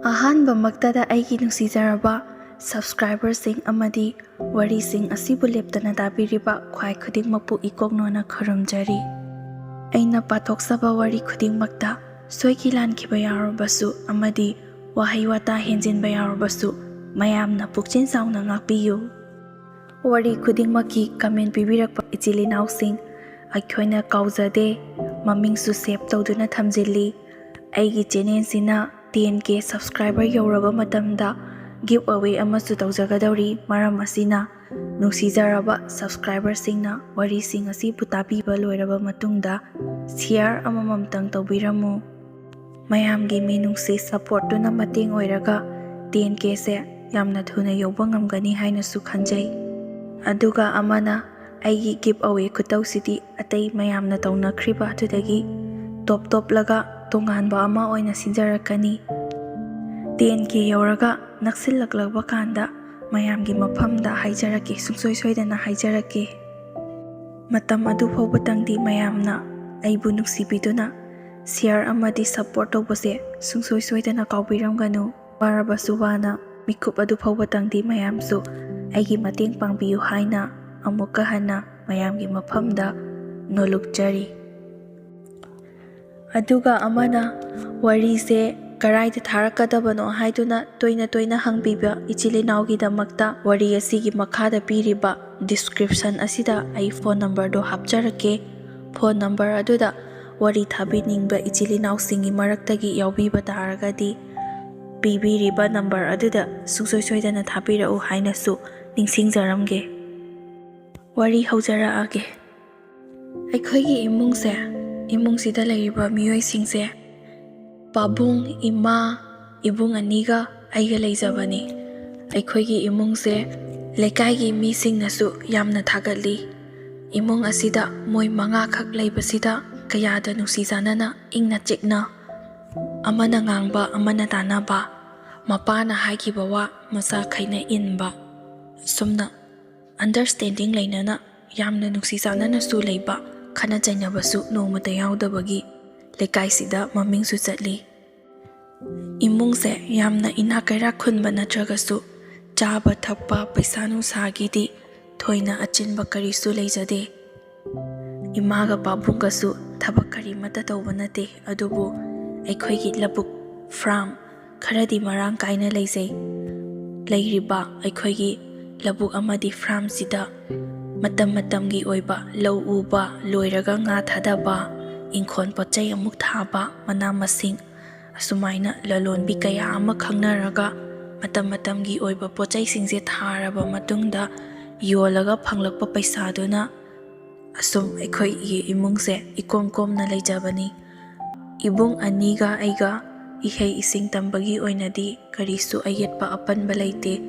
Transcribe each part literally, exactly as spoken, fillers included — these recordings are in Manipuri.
ꯑꯍꯥꯟꯕꯃꯛꯇꯗ ꯑꯩꯒꯤ ꯅꯨꯡꯁꯤꯖꯔꯕ subscriberꯁꯤꯡ ꯑꯃꯗꯤ ꯋꯥꯔꯤꯁꯤꯡ ꯑꯁꯤꯕꯨ ꯂꯦꯞꯇꯅ ꯇꯥꯕꯤꯔꯤꯕ ꯈ꯭ꯋꯥꯏ ꯈꯨꯗꯤꯡꯃꯛꯄꯨ ꯏꯀꯣꯛꯅꯣꯅ ꯈꯨꯔꯨꯝꯖꯔꯤ꯫ ꯑꯩꯅ ꯄꯥꯊꯣꯛꯆꯕ ꯋꯥꯔꯤ ꯈꯨꯗꯤꯡꯃꯛꯇ ꯁꯣꯏꯈꯤ ꯂꯥꯟꯈꯤꯕ ꯌꯥꯎꯔꯕꯁꯨ ꯑꯃꯗꯤ ꯋꯥꯍꯩ ꯋꯥꯇꯥ ꯍꯦꯟꯖꯤꯟꯕ ꯌꯥꯎꯔꯕꯁꯨ ꯃꯌꯥꯝꯅ ꯄꯨꯛꯆꯦꯜ ꯆꯥꯎꯅ ꯉꯥꯛꯄꯤꯌꯨ꯫ ꯋꯥꯔꯤ ꯈꯨꯗꯤꯡꯃꯛꯀꯤ comment ꯄꯤꯕꯤꯔꯛꯄ ꯏꯆꯤꯜ ꯏꯅꯥꯎꯁꯤꯡ ꯑꯩꯈꯣꯏꯅ ꯀꯥꯎꯖꯗꯦ, ꯃꯃꯤꯡꯁꯨ save ꯇꯧꯗꯨꯅ ꯊꯝꯖꯤꯜꯂꯤ꯫ ꯑꯩꯒꯤ channelꯁꯤꯅ ten K subscriber ꯌꯧꯔꯕ ꯃꯇꯝꯗ give away ꯑꯃꯁꯨ ꯇꯧꯖꯒꯗꯧꯔꯤ꯫ ꯃꯔꯝ ꯑꯁꯤꯅ ꯅꯨꯡꯁꯤꯖꯔꯕ subscriberꯁꯤꯡꯅ ꯋꯥꯔꯤꯁꯤꯡ ꯑꯁꯤꯕꯨ ꯇꯥꯕꯤꯕ ꯂꯣꯏꯔꯕ ꯃꯇꯨꯡꯗ share ꯑꯃꯃꯝꯇꯪ ꯇꯧꯕꯤꯔꯝꯃꯨ꯫ ꯃꯌꯥꯝꯒꯤ ꯃꯤꯅꯨꯡꯁꯤ supportꯇꯨꯅ ꯃꯇꯦꯡ ꯑꯣꯏꯔꯒ ten Kꯁꯦ ꯌꯥꯝꯅ ꯊꯨꯅ ꯌꯧꯕ ꯉꯝꯒꯅꯤ ꯍꯥꯏꯅꯁꯨ ꯈꯟꯖꯩ꯫ ꯑꯗꯨꯒ ꯑꯃꯅ, ꯑꯩꯒꯤ give away ꯈꯨꯇꯧꯁꯤꯗꯤ ꯑꯇꯩ ꯃꯌꯥꯝꯅ ꯇꯧꯅꯈ꯭ꯔꯤꯕ ꯑꯗꯨꯗꯒꯤ top topꯂꯒ ꯇꯣꯉꯥꯟꯕ ꯑꯃ ꯑꯣꯏꯅ ꯁꯤꯟꯖꯔꯛꯀꯅꯤ꯫ Ten K ꯌꯧꯔꯒ ꯅꯛꯁꯤꯜꯂꯛꯂꯕ ꯀꯥꯟꯗ ꯃꯌꯥꯝꯒꯤ ꯃꯐꯝꯗ ꯍꯥꯏꯖꯔꯛꯀꯦ, ꯁꯨꯡꯁꯣꯏ ꯁꯣꯏꯗꯅ ꯍꯥꯏꯖꯔꯛꯀꯦ꯫ ꯃꯇꯝ ꯑꯗꯨ ꯐꯥꯎꯕꯇꯪꯗꯤ ꯃꯌꯥꯝꯅ ꯑꯩꯕꯨ ꯅꯨꯡꯁꯤꯕꯤꯗꯨꯅ share ꯑꯃꯗꯤ support ꯇꯧꯕꯁꯦ ꯁꯨꯡꯁꯣꯏ ꯁꯣꯏꯗꯅ ꯀꯥꯎꯕꯤꯔꯝꯒꯅꯨ꯫ ꯋꯥꯔꯕꯁꯨ ꯋꯥꯅ ꯃꯤꯀꯨꯞ ꯑꯗꯨ ꯐꯥꯎꯕꯇꯪꯗꯤ ꯃꯌꯥꯝꯁꯨ ꯑꯩꯒꯤ ꯃꯇꯦꯡ ꯄꯥꯡꯕꯤꯌꯨ ꯍꯥꯏꯅ ꯑꯃꯨꯛꯀ ꯍꯟꯅ ꯃꯌꯥꯝꯒꯤ ꯃꯐꯝꯗ ꯅꯣꯜꯂꯨꯛꯆꯔꯤ꯫ ꯑꯗꯨꯒ ꯑꯃꯅ, ꯋꯥꯔꯤꯁꯦ ꯀꯔꯥꯏꯗ ꯊꯥꯔꯛꯀꯗꯕꯅꯣ ꯍꯥꯏꯗꯨꯅ ꯇꯣꯏꯅ ꯇꯣꯏꯅ ꯍꯪꯕꯤꯕ ꯏꯆꯤꯜ ꯏꯅꯥꯎꯒꯤꯗꯃꯛꯇ ꯋꯥꯔꯤ ꯑꯁꯤꯒꯤ ꯃꯈꯥꯗ ꯄꯤꯔꯤꯕ description ꯑꯁꯤꯗ ꯑꯩ phone numberꯗꯣ ꯍꯥꯞꯆꯔꯛꯀꯦ꯫ Phone number ꯑꯗꯨꯗ ꯋꯥꯔꯤ ꯊꯥꯕꯤꯅꯤꯡꯕ ꯏꯆꯤꯜ ꯏꯅꯥꯎꯁꯤꯡꯒꯤ ꯃꯔꯛꯇꯒꯤ ꯌꯥꯎꯕꯤꯕ ꯇꯥꯔꯒꯗꯤ ꯄꯤꯕꯤꯔꯤꯕ number ꯑꯗꯨꯗ ꯁꯨꯡꯁꯣꯏ ꯁꯣꯏꯗꯅ ꯊꯥꯕꯤꯔꯛꯎ ꯍꯥꯏꯅꯁꯨ ꯅꯤꯡꯁꯤꯡꯖꯔꯝꯒꯦ꯫ ꯋꯥꯔꯤ ꯍꯧꯖꯔꯛꯑꯒꯦ꯫ ꯑꯩꯈꯣꯏꯒꯤ ꯏꯃꯨꯡꯁꯦ, ꯏꯃꯨꯡꯁꯤꯗ ꯂꯩꯔꯤꯕ ꯃꯤꯑꯣꯏꯁꯤꯡꯁꯦ, ꯄꯥꯕꯨꯡ, ꯏꯃꯥ, ꯏꯕꯨꯡ ꯑꯅꯤꯒ ꯑꯩꯒ ꯂꯩꯖꯕꯅꯤ꯫ ꯑꯩꯈꯣꯏꯒꯤ ꯏꯃꯨꯡꯁꯦ ꯂꯩꯀꯥꯏꯒꯤ ꯃꯤꯁꯤꯡꯅꯁꯨ ꯌꯥꯝꯅ ꯊꯥꯒꯠꯂꯤ꯫ ꯏꯃꯨꯡ ꯑꯁꯤꯗ ꯃꯣꯏ ꯃꯉꯥꯈꯛ ꯂꯩꯕꯁꯤꯗ ꯀꯌꯥꯗ ꯅꯨꯡꯁꯤ ꯆꯥꯟꯅꯅ ꯏꯪꯅ ꯆꯤꯛꯅ ꯑꯃꯅ ꯉꯥꯡꯕ ꯑꯃꯅ ꯇꯥꯟꯅꯕ, ꯃꯄꯥꯅ ꯍꯥꯏꯈꯤꯕ ꯋꯥ ꯃꯆꯥꯈꯩꯅ ꯏꯟꯕ, ꯑꯁꯨꯝꯅ understanding ꯂꯩꯅꯅ ꯌꯥꯝꯅ ꯅꯨꯡꯁꯤ ꯆꯥꯟꯅꯅꯁꯨ ꯂꯩꯕ, ꯈꯠꯅ ꯆꯩꯅꯕꯁꯨ ꯅꯣꯡꯃꯇ ꯌꯥꯎꯗꯕꯒꯤ ꯂꯩꯀꯥꯏꯁꯤꯗ ꯃꯃꯤꯡꯁꯨ ꯆꯠꯂꯤ꯫ ꯏꯃꯨꯡꯁꯦ ꯌꯥꯝꯅ ꯏꯅꯥꯛ ꯀꯩꯔꯥꯛ ꯈꯨꯟꯕ ꯅꯠꯇ꯭ꯔꯒꯁꯨ, ꯆꯥꯕ ꯊꯛꯄ, ꯄꯩꯁꯥ ꯅꯨꯡꯁꯥꯒꯤꯗꯤ ꯊꯣꯏꯅ ꯑꯆꯤꯟꯕ ꯀꯔꯤꯁꯨ ꯂꯩꯖꯗꯦ꯫ ꯏꯃꯥꯒ ꯄꯥꯕꯨꯡꯒꯁꯨ ꯊꯕꯛ ꯀꯔꯤꯃꯠꯇ ꯇꯧꯕ ꯅꯠꯇꯦ, ꯑꯗꯨꯕꯨ ꯑꯩꯈꯣꯏꯒꯤ ꯂꯧꯕꯨꯛ, ꯐꯥꯔꯝ, ꯈꯔꯗꯤ ꯃꯔꯥꯡ ꯀꯥꯏꯅ ꯂꯩꯖꯩ꯫ ꯂꯩꯔꯤꯕ ꯑꯩꯈꯣꯏꯒꯤ ꯂꯧꯕꯨꯛ ꯑꯃꯗꯤ ꯐꯥꯔꯝꯁꯤꯗ ꯃꯇꯝ ꯃꯇꯝꯒꯤ ꯑꯣꯏꯕ ꯂꯧ ꯎꯕ, ꯂꯣꯏꯔꯒ ꯉꯥ ꯊꯥꯗꯕ, ꯏꯪꯈꯣꯜ ꯄꯣꯠ ꯆꯩ ꯑꯃꯨꯛ ꯊꯥꯕ, ꯃꯅꯥ ꯃꯁꯤꯡ, ꯑꯁꯨꯃꯥꯏꯅ ꯂꯂꯣꯟꯕꯤ ꯀꯌꯥ ꯑꯃ ꯈꯪꯅꯔꯒ ꯃꯇꯝ ꯃꯇꯝꯒꯤ ꯑꯣꯏꯕ ꯄꯣꯠ ꯆꯩꯁꯤꯡꯁꯦ ꯊꯥꯔꯕ ꯃꯇꯨꯡꯗ ꯌꯣꯜꯂꯒ ꯐꯪꯂꯛꯄ ꯄꯩꯁꯥꯗꯨꯅ ꯑꯁꯨꯝ ꯑꯩꯈꯣꯏꯒꯤ ꯏꯃꯨꯡꯁꯦ ꯏꯀꯣꯝ ꯀꯣꯝꯅ ꯂꯩꯖꯕꯅꯤ꯫ ꯏꯕꯨꯡ ꯑꯅꯤꯒ ꯑꯩꯒ ꯏꯍꯩ ꯏꯁꯤꯡ ꯇꯝꯕꯒꯤ ꯑꯣꯏꯅꯗꯤ ꯀꯔꯤꯁꯨ ꯑꯌꯦꯠꯄ ꯑꯄꯟꯕ ꯂꯩꯇꯦ꯫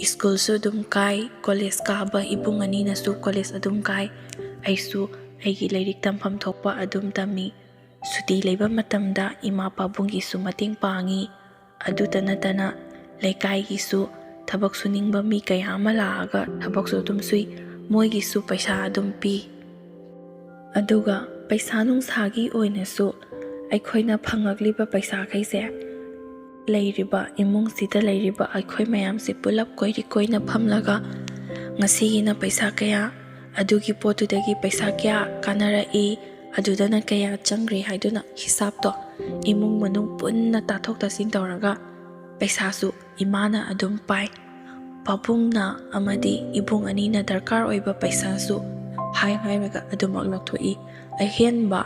ꯁ꯭ꯀꯨꯜꯁꯨ ꯑꯗꯨꯝ ꯀꯥꯏ, ꯀꯣꯂꯦꯖ ꯀꯥꯕ ꯏꯕꯨꯡ ꯑꯅꯤꯅꯁꯨ ꯀꯣꯂꯦꯖ ꯑꯗꯨꯝ ꯀꯥꯏ, ꯑꯩꯁꯨ ꯑꯩꯒꯤ ꯂꯥꯏꯔꯤꯛ ꯇꯝꯐꯝ ꯊꯣꯛꯄ ꯑꯗꯨꯝ ꯇꯝꯃꯤ꯫ ꯁꯨꯇꯤ ꯂꯩꯕ ꯃꯇꯝꯗ ꯏꯃꯥ ꯄꯥꯕꯨꯡꯒꯤꯁꯨ ꯃꯇꯦꯡ ꯄꯥꯡꯉꯤ꯫ ꯑꯗꯨꯇ ꯅꯠꯇꯅ ꯂꯩꯀꯥꯏꯒꯤꯁꯨ ꯊꯕꯛ ꯁꯨꯅꯤꯡꯕ ꯃꯤ ꯀꯌꯥ ꯑꯃ ꯂꯥꯛꯑꯒ ꯊꯕꯛꯁꯨ ꯑꯗꯨꯝ ꯁꯨꯏ, ꯃꯣꯏꯒꯤꯁꯨ ꯄꯩꯁꯥ ꯑꯗꯨꯝ ꯄꯤ꯫ ꯑꯗꯨꯒ ꯄꯩꯁꯥ ꯅꯨꯡꯁꯥꯒꯤ ꯑꯣꯏꯅꯁꯨ ꯑꯩꯈꯣꯏꯅ ꯐꯪꯉꯛꯂꯤꯕ ꯄꯩꯁꯥꯈꯩꯁꯦ ꯂꯩꯔꯤꯕ ꯏꯃꯨꯡꯁꯤꯗ ꯂꯩꯔꯤꯕ ꯑꯩꯈꯣꯏ ꯃꯌꯥꯝꯁꯦ ꯄꯨꯂꯞ ꯀꯣꯏꯔꯤ ꯀꯣꯏꯅ ꯐꯝꯂꯒ ꯉꯁꯤꯒꯤꯅ ꯄꯩꯁꯥ ꯀꯌꯥ, ꯑꯗꯨꯒꯤ ꯄꯣꯠꯇꯨꯗꯒꯤ ꯄꯩꯁꯥ ꯀꯌꯥ ꯀꯥꯟꯅꯔꯛꯏ, ꯑꯗꯨꯗꯅ ꯀꯌꯥ ꯆꯪꯈ꯭ꯔꯦ ꯍꯥꯏꯗꯨꯅ ꯍꯤꯁꯥꯞꯇꯣ ꯏꯃꯨꯡ ꯃꯅꯨꯡ ꯄꯨꯟꯅ ꯇꯥꯊꯣꯛ ꯇꯥꯁꯤꯟ ꯇꯧꯔꯒ ꯄꯩꯁꯥꯁꯨ ꯏꯃꯥꯅ ꯑꯗꯨꯝ ꯄꯥꯏ꯫ ꯄꯥꯕꯨꯡꯅ ꯑꯃꯗꯤ ꯏꯕꯨꯡ ꯑꯅꯤꯅ ꯗꯔꯀꯥꯔ ꯑꯣꯏꯕ ꯄꯩꯁꯥꯁꯨ ꯍꯥꯏ ꯍꯥꯏꯔꯒ ꯑꯗꯨꯃꯛ ꯂꯧꯊꯣꯛꯏ꯫ ꯑꯍꯦꯟꯕ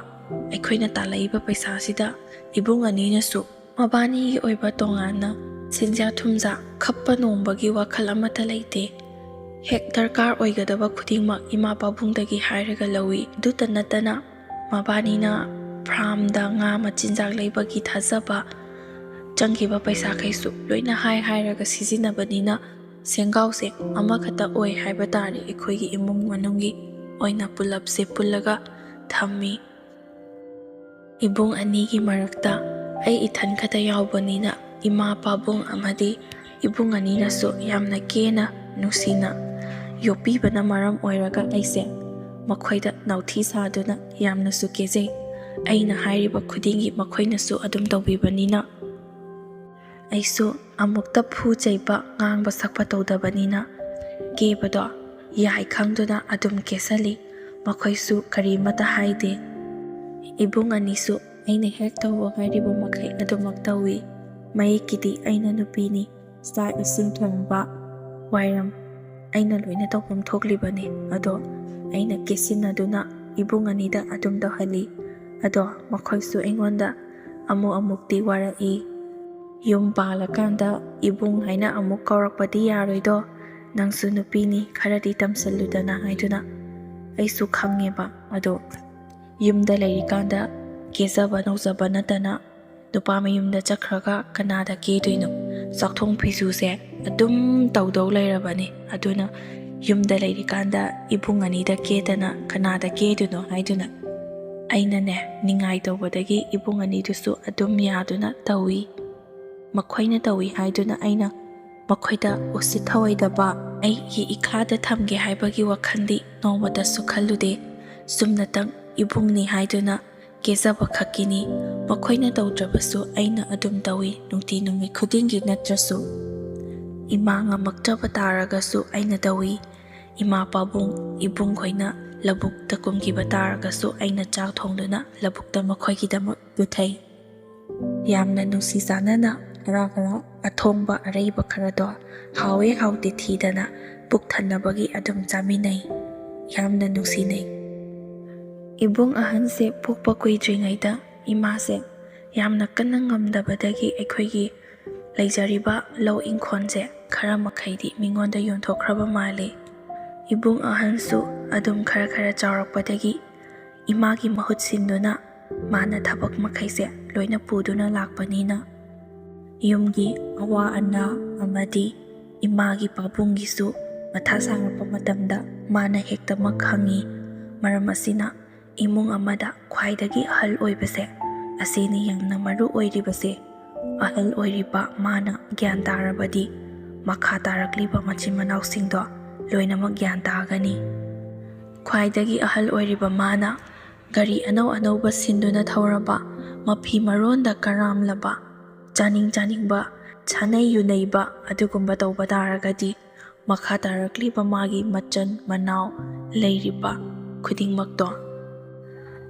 ꯑꯩꯈꯣꯏꯅ ꯇꯥꯜꯂꯛꯏꯕ ꯄꯩꯁꯥꯁꯤꯗ ꯏꯕꯨꯡ ꯑꯅꯤꯅꯁꯨ ꯃꯕꯥꯅꯤꯒꯤ ꯑꯣꯏꯕ ꯇꯣꯉꯥꯟꯅ ꯁꯦꯟꯖꯥ ꯊꯨꯝꯖꯥ ꯈꯞꯄ ꯅꯣꯝꯕꯒꯤ ꯋꯥꯈꯜ ꯑꯃꯠꯇ ꯂꯩꯇꯦ꯫ ꯍꯦꯛ ꯗꯔꯀꯥꯔ ꯑꯣꯏꯒꯗꯕ ꯈꯨꯗꯤꯡꯃꯛ ꯏꯃꯥ ꯄꯥꯕꯨꯡꯗꯒꯤ ꯍꯥꯏꯔꯒ ꯂꯧꯏ꯫ ꯑꯗꯨꯇ ꯅꯠꯇꯅ ꯃꯕꯥꯅꯤꯅ ꯐꯥꯔꯝꯗ ꯉꯥ ꯃꯆꯤꯟꯖꯥꯛ ꯂꯩꯕꯒꯤ ꯊꯥꯖꯕ, ꯆꯪꯈꯤꯕ ꯄꯩꯁꯥꯈꯩꯁꯨ ꯂꯣꯏꯅ ꯍꯥꯏ ꯍꯥꯏꯔꯒ ꯁꯤꯖꯤꯟꯅꯕꯅꯤꯅ ꯁꯦꯟꯒꯥꯎꯁꯦ ꯑꯃꯈꯛꯇ ꯑꯣꯏ ꯍꯥꯏꯕ ꯇꯥꯔꯦ꯫ ꯑꯩꯈꯣꯏꯒꯤ ꯏꯃꯨꯡ ꯃꯅꯨꯡꯒꯤ ꯑꯣꯏꯅ ꯄꯨꯂꯞꯁꯦ ꯄꯨꯜꯂꯒ ꯊꯝꯃꯤ꯫ ꯏꯕꯨꯡ ꯑꯅꯤꯒꯤ ꯃꯔꯛꯇ ꯑꯩ ꯏꯊꯟ ꯈꯛꯇ ꯌꯥꯎꯕꯅꯤꯅ ꯏꯃꯥ ꯄꯥꯕꯨꯡ ꯑꯃꯗꯤ ꯏꯕꯨꯡ ꯑꯅꯤꯅꯁꯨ ꯌꯥꯝꯅ ꯀꯦꯅ ꯅꯨꯡꯁꯤꯅ ꯌꯣꯛꯄꯤꯕꯅ ꯃꯔꯝ ꯑꯣꯏꯔꯒ ꯑꯩꯁꯦ ꯃꯈꯣꯏꯗ ꯅꯥꯎꯊꯤ ꯁꯥꯗꯨꯅ ꯌꯥꯝꯅꯁꯨ ꯀꯦꯖꯩ꯫ ꯑꯩꯅ ꯍꯥꯏꯔꯤꯕ ꯈꯨꯗꯤꯡꯒꯤ ꯃꯈꯣꯏꯅꯁꯨ ꯑꯗꯨꯝ ꯇꯧꯕꯤꯕꯅꯤꯅ ꯑꯩꯁꯨ ꯑꯃꯨꯛꯇ ꯐꯨ ꯆꯩꯕ, ꯉꯥꯡꯕ ꯁꯛꯄ ꯇꯧꯗꯕꯅꯤꯅ ꯀꯦꯕꯗꯣ ꯌꯥꯏ ꯈꯪꯗꯨꯅ ꯑꯗꯨꯝ ꯀꯦꯁꯜꯂꯤ꯫ ꯃꯈꯣꯏꯁꯨ ꯀꯔꯤꯃꯠꯇ ꯍꯥꯏꯗꯦ꯫ ꯏꯕꯨꯡ ꯑꯅꯤꯁꯨ ꯑꯩꯅ ꯍꯦꯛ ꯇꯧꯕ ꯍꯥꯏꯔꯤꯕ ꯃꯈꯩ ꯑꯗꯨꯃꯛ ꯇꯧꯏ꯫ ꯃꯌꯦꯛꯀꯤꯗꯤ ꯑꯩꯅ ꯅꯨꯄꯤꯅꯤ, ꯆꯥꯛ ꯏꯁꯤꯡ ꯊꯣꯡꯕ, ꯋꯥꯏꯔꯝ ꯑꯩꯅ ꯂꯣꯏꯅ ꯇꯧꯐꯝ ꯊꯣꯛꯂꯤꯕꯅꯤ꯫ ꯑꯗꯣ ꯑꯩꯅ ꯀꯦꯁꯤꯟꯅꯗꯨꯅ ꯏꯕꯨꯡ ꯑꯅꯤꯗ ꯑꯗꯨꯝ ꯇꯧꯍꯜꯂꯤ꯫ ꯑꯗꯣ ꯃꯈꯣꯏꯁꯨ ꯑꯩꯉꯣꯟꯗ ꯑꯃꯨꯛ ꯑꯃꯨꯛꯇꯤ ꯋꯥꯔꯛꯏ꯫ "ꯌꯨꯝ ꯄꯥꯜꯂꯀꯥꯟꯗ ꯏꯕꯨꯡ ꯍꯥꯏꯅ ꯑꯃꯨꯛ ꯀꯧꯔꯛꯄꯗꯤ ꯌꯥꯔꯣꯏꯗꯣ, ꯅꯪꯁꯨ ꯅꯨꯄꯤꯅꯤ, ꯈꯔꯗꯤ ꯇꯝꯁꯤꯜꯂꯨꯗꯅ" ꯍꯥꯏꯗꯨꯅ꯫ ꯑꯩꯁꯨ ꯈꯪꯉꯦꯕ꯫ ꯑꯗꯣ ꯌꯨꯝꯗ ꯂꯩꯔꯤꯀꯥꯟꯗ ꯀꯦꯖꯕ ꯅꯧꯖꯕ ꯅꯠꯇꯅ ꯅꯨꯄꯥ ꯃꯌꯨꯝꯗ ꯆꯠꯈ꯭ꯔꯒ ꯀꯅꯥꯗ ꯀꯦꯗꯣꯏꯅꯣ? ꯆꯥꯛꯊꯣꯡ ꯐꯤꯁꯨꯁꯦ ꯑꯗꯨꯝ ꯇꯧꯗꯧ ꯂꯩꯔꯕꯅꯤ꯫ ꯑꯗꯨꯅ ꯌꯨꯝꯗ ꯂꯩꯔꯤꯀꯥꯟꯗ ꯏꯕꯨꯡ ꯑꯅꯤꯗ ꯀꯦꯗꯅ ꯀꯅꯥꯗ ꯀꯦꯗꯣꯏꯅꯣ ꯍꯥꯏꯗꯨꯅ ꯑꯩꯅꯅꯦ ꯅꯤꯡꯉꯥꯏ ꯇꯧꯕꯗꯒꯤ ꯏꯕꯨꯡ ꯑꯅꯤꯗꯨꯁꯨ ꯑꯗꯨꯝ ꯌꯥꯗꯨꯅ ꯇꯧꯏ꯫ ꯃꯈꯣꯏꯅ ꯇꯧꯏ ꯍꯥꯏꯗꯨꯅ ꯑꯩꯅ ꯃꯈꯣꯏꯗ ꯎꯁꯤꯠ ꯊꯑꯣꯏꯗꯕ, ꯑꯩꯒꯤ ꯏꯈꯥꯗ ꯊꯝꯒꯦ ꯍꯥꯏꯕꯒꯤ ꯋꯥꯈꯜꯗꯤ ꯅꯣꯡꯃꯇꯁꯨ ꯈꯜꯂꯨꯗꯦ꯫ ꯆꯨꯝꯅꯇꯪ ꯏꯕꯨꯡꯅꯤ ꯍꯥꯏꯗꯨꯅ ꯀꯦꯖꯕ ꯈꯛꯀꯤꯅꯤ꯫ ꯃꯈꯣꯏꯅ ꯇꯧꯗ꯭ꯔꯕꯁꯨ ꯑꯩꯅ ꯑꯗꯨꯝ ꯇꯧꯏ, ꯅꯨꯡꯇꯤ ꯅꯨꯃꯤꯠ ꯈꯨꯗꯤꯡꯒꯤ ꯅꯠꯇ꯭ꯔꯁꯨ꯫ ꯏꯃꯥ ꯉꯝꯃꯛꯇ꯭ꯔꯕ ꯇꯥꯔꯒꯁꯨ ꯑꯩꯅ ꯇꯧꯏ꯫ ꯏꯃꯥ ꯄꯥꯕꯨꯡ ꯏꯕꯨꯡꯈꯣꯏꯅ ꯂꯧꯕꯨꯛꯇ ꯀꯨꯝꯈꯤꯕ ꯇꯥꯔꯒꯁꯨ ꯑꯩꯅ ꯆꯥꯛ ꯊꯣꯡꯗꯨꯅ ꯂꯧꯕꯨꯛꯇ ꯃꯈꯣꯏꯒꯤꯗꯃꯛ ꯄꯨꯊꯩ꯫ ꯌꯥꯝꯅ ꯅꯨꯡꯁꯤ ꯆꯥꯟꯅꯅ ꯈꯔ ꯈꯔ ꯑꯊꯣꯡꯕ ꯑꯔꯩꯕ ꯈꯔꯗꯣ ꯍꯥꯎꯋꯦ ꯍꯥꯎꯇꯦ ꯊꯤꯗꯅ ꯄꯨꯛ ꯊꯟꯅꯕꯒꯤ ꯑꯗꯨꯝ ꯆꯥꯃꯤꯟꯅꯩ꯫ ꯌꯥꯝꯅ ꯅꯨꯡꯁꯤꯅꯩ꯫ ꯏꯕꯨꯡ ꯑꯍꯟꯁꯦ ꯄꯣꯛꯄ ꯀꯨꯏꯗ꯭ꯔꯤꯉꯩꯗ ꯏꯃꯥꯁꯦ ꯌꯥꯝꯅ ꯀꯟꯅ ꯉꯝꯗꯕꯗꯒꯤ ꯑꯩꯈꯣꯏꯒꯤ ꯂꯩꯖꯔꯤꯕ ꯂꯧ ꯏꯪꯈꯣꯜꯁꯦ ꯈꯔ ꯃꯈꯩꯗꯤ ꯃꯤꯉꯣꯟꯗ ꯌꯣꯟꯊꯣꯛꯈ꯭ꯔꯕ ꯃꯥꯜꯂꯤ꯫ ꯏꯕꯨꯡ ꯑꯍꯟꯁꯨ ꯑꯗꯨꯝ ꯈꯔ ꯈꯔ ꯆꯥꯎꯔꯛꯄꯗꯒꯤ ꯏꯃꯥꯒꯤ ꯃꯍꯨꯠ ꯁꯤꯟꯗꯨꯅ ꯃꯥꯅ ꯊꯕꯛ ꯃꯈꯩꯁꯦ ꯂꯣꯏꯅ ꯄꯨꯗꯨꯅ ꯂꯥꯛꯄꯅꯤꯅ ꯌꯨꯝꯒꯤ ꯑꯋꯥ ꯑꯅꯥ ꯑꯃꯗꯤ ꯏꯃꯥꯒꯤ ꯄꯥꯕꯨꯡꯒꯤꯁꯨ ꯃꯊꯥ ꯁꯥꯔꯛꯄ ꯃꯇꯝꯗ ꯃꯥꯅ ꯍꯦꯛꯇꯃꯛ ꯈꯪꯉꯤ꯫ ꯃꯔꯝ ꯑꯁꯤꯅ ꯏꯃꯨꯡ ꯑꯃꯗ ꯈ꯭ꯋꯥꯏꯗꯒꯤ ꯑꯍꯜ ꯑꯣꯏꯕꯁꯦ ꯑꯁꯤꯅꯤ ꯌꯥꯝꯅ ꯃꯔꯨ ꯑꯣꯏꯔꯤꯕꯁꯦ꯫ ꯑꯍꯜ ꯑꯣꯏꯔꯤꯕ ꯃꯥꯅ ꯒ꯭ꯌꯥꯟ ꯇꯥꯔꯕꯗꯤ ꯃꯈꯥ ꯇꯥꯔꯛꯂꯤꯕ ꯃꯆꯤꯟ ꯃꯅꯥꯎꯁꯤꯡꯗꯣ ꯂꯣꯏꯅꯃꯛ ꯒ꯭ꯌꯥꯟ ꯇꯥꯒꯅꯤ꯫ ꯈ꯭ꯋꯥꯏꯗꯒꯤ ꯑꯍꯜ ꯑꯣꯏꯔꯤꯕ ꯃꯥꯅ ꯒꯥꯔꯤ ꯑꯅꯧ ꯑꯅꯧꯕ ꯁꯤꯟꯗꯨꯅ ꯊꯧꯔꯕ, ꯃꯐꯤ ꯃꯔꯣꯟꯗ ꯀꯔꯥꯝꯂꯕ, ꯆꯥꯅꯤꯡ ꯆꯥꯅꯤꯡꯕ ꯁꯥꯟꯅꯩ ꯌꯨꯅꯩꯕ ꯑꯗꯨꯒꯨꯝꯕ ꯇꯧꯕ ꯇꯥꯔꯒꯗꯤ, ꯃꯈꯥ ꯇꯥꯔꯛꯂꯤꯕ ꯃꯥꯒꯤ ꯃꯆꯟ ꯃꯅꯥꯎ ꯂꯩꯔꯤꯕ ꯈꯨꯗꯤꯡꯃꯛꯇꯣ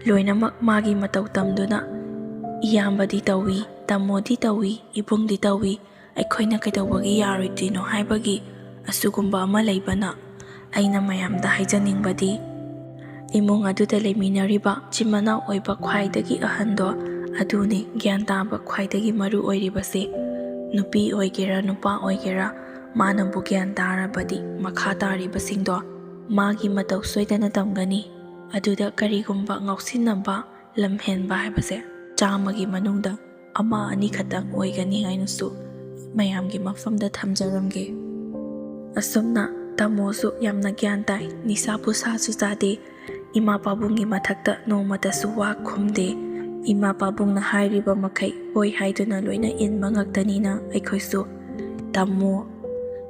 ꯂꯣꯏꯅꯃꯛ ꯃꯥꯒꯤ ꯃꯇꯧ ꯇꯝꯗꯨꯅ, "ꯏꯌꯥꯝꯕꯗꯤ ꯇꯧꯏ, ꯇꯥꯃꯣꯗꯤ ꯇꯧꯏ, ꯏꯕꯨꯡꯗꯤ ꯇꯧꯏ, ꯑꯩꯈꯣꯏꯅ ꯀꯩꯗꯧꯕꯒꯤ ꯌꯥꯔꯣꯏꯗ꯭ꯔꯤꯅꯣ?" ꯍꯥꯏꯕꯒꯤ ꯑꯁꯤꯒꯨꯝꯕ ꯑꯃ ꯂꯩꯕꯅ, ꯑꯩꯅ ꯃꯌꯥꯝꯗ ꯍꯥꯏꯖꯅꯤꯡꯕꯗꯤ, ꯏꯃꯨꯡ ꯑꯗꯨꯗ ꯂꯩꯃꯤꯟꯅꯔꯤꯕ ꯃꯆꯤꯟ ꯃꯅꯥꯎ ꯑꯣꯏꯕ ꯈ꯭ꯋꯥꯏꯗꯒꯤ ꯑꯍꯟꯗꯣ ꯑꯗꯨꯅꯤ ꯒ꯭ꯌꯥꯟ ꯇꯥꯕ ꯈ꯭ꯋꯥꯏꯗꯒꯤ ꯃꯔꯨ ꯑꯣꯏꯔꯤꯕꯁꯦ꯫ ꯅꯨꯄꯤ ꯑꯣꯏꯒꯦꯔꯥ ꯅꯨꯄꯥ ꯑꯣꯏꯒꯦꯔꯥ, ꯃꯥꯅꯕꯨ ꯒ꯭ꯌꯥꯟ ꯇꯥꯔꯕꯗꯤ ꯃꯈꯥ ꯇꯥꯔꯤꯕꯁꯤꯡꯗꯣ ꯃꯥꯒꯤ ꯃꯇꯧ ꯁꯣꯏꯗꯅ ꯇꯝꯒꯅꯤ꯫ ꯑꯗꯨꯗ ꯀꯔꯤꯒꯨꯝꯕ ꯉꯥꯎꯁꯤꯟꯅꯕ, ꯂꯝꯍꯦꯟꯕ ꯍꯥꯏꯕꯁꯦ ꯆꯥꯝꯃꯒꯤ ꯃꯅꯨꯡꯗ ꯑꯃ ꯑꯅꯤ ꯈꯛꯇꯪ ꯑꯣꯏꯒꯅꯤ ꯍꯥꯏꯅꯁꯨ ꯃꯌꯥꯝꯒꯤ ꯃꯐꯝꯗ ꯊꯝꯖꯔꯝꯒꯦ꯫ ꯑꯁꯨꯝꯅ ꯇꯥꯃꯣꯁꯨ ꯌꯥꯝꯅ ꯒ꯭ꯌꯥꯟ ꯇꯥꯏ, ꯅꯤꯁꯥ ꯄꯨꯁꯥꯁꯨ ꯆꯥꯗꯦ, ꯏꯃꯥ ꯄꯥꯕꯨꯡꯒꯤ ꯃꯊꯛꯇ ꯅꯣꯡꯃꯇꯁꯨ ꯋꯥ ꯈꯨꯝꯗꯦ꯫ ꯏꯃꯥ ꯄꯥꯕꯨꯡꯅ ꯍꯥꯏꯔꯤꯕ ꯃꯈꯩ ꯍꯣꯏ ꯍꯥꯏꯗꯨꯅ ꯂꯣꯏꯅ ꯏꯟꯕ ꯉꯥꯛꯇꯅꯤꯅ ꯑꯩꯈꯣꯏꯁꯨ ꯇꯥꯃꯣ,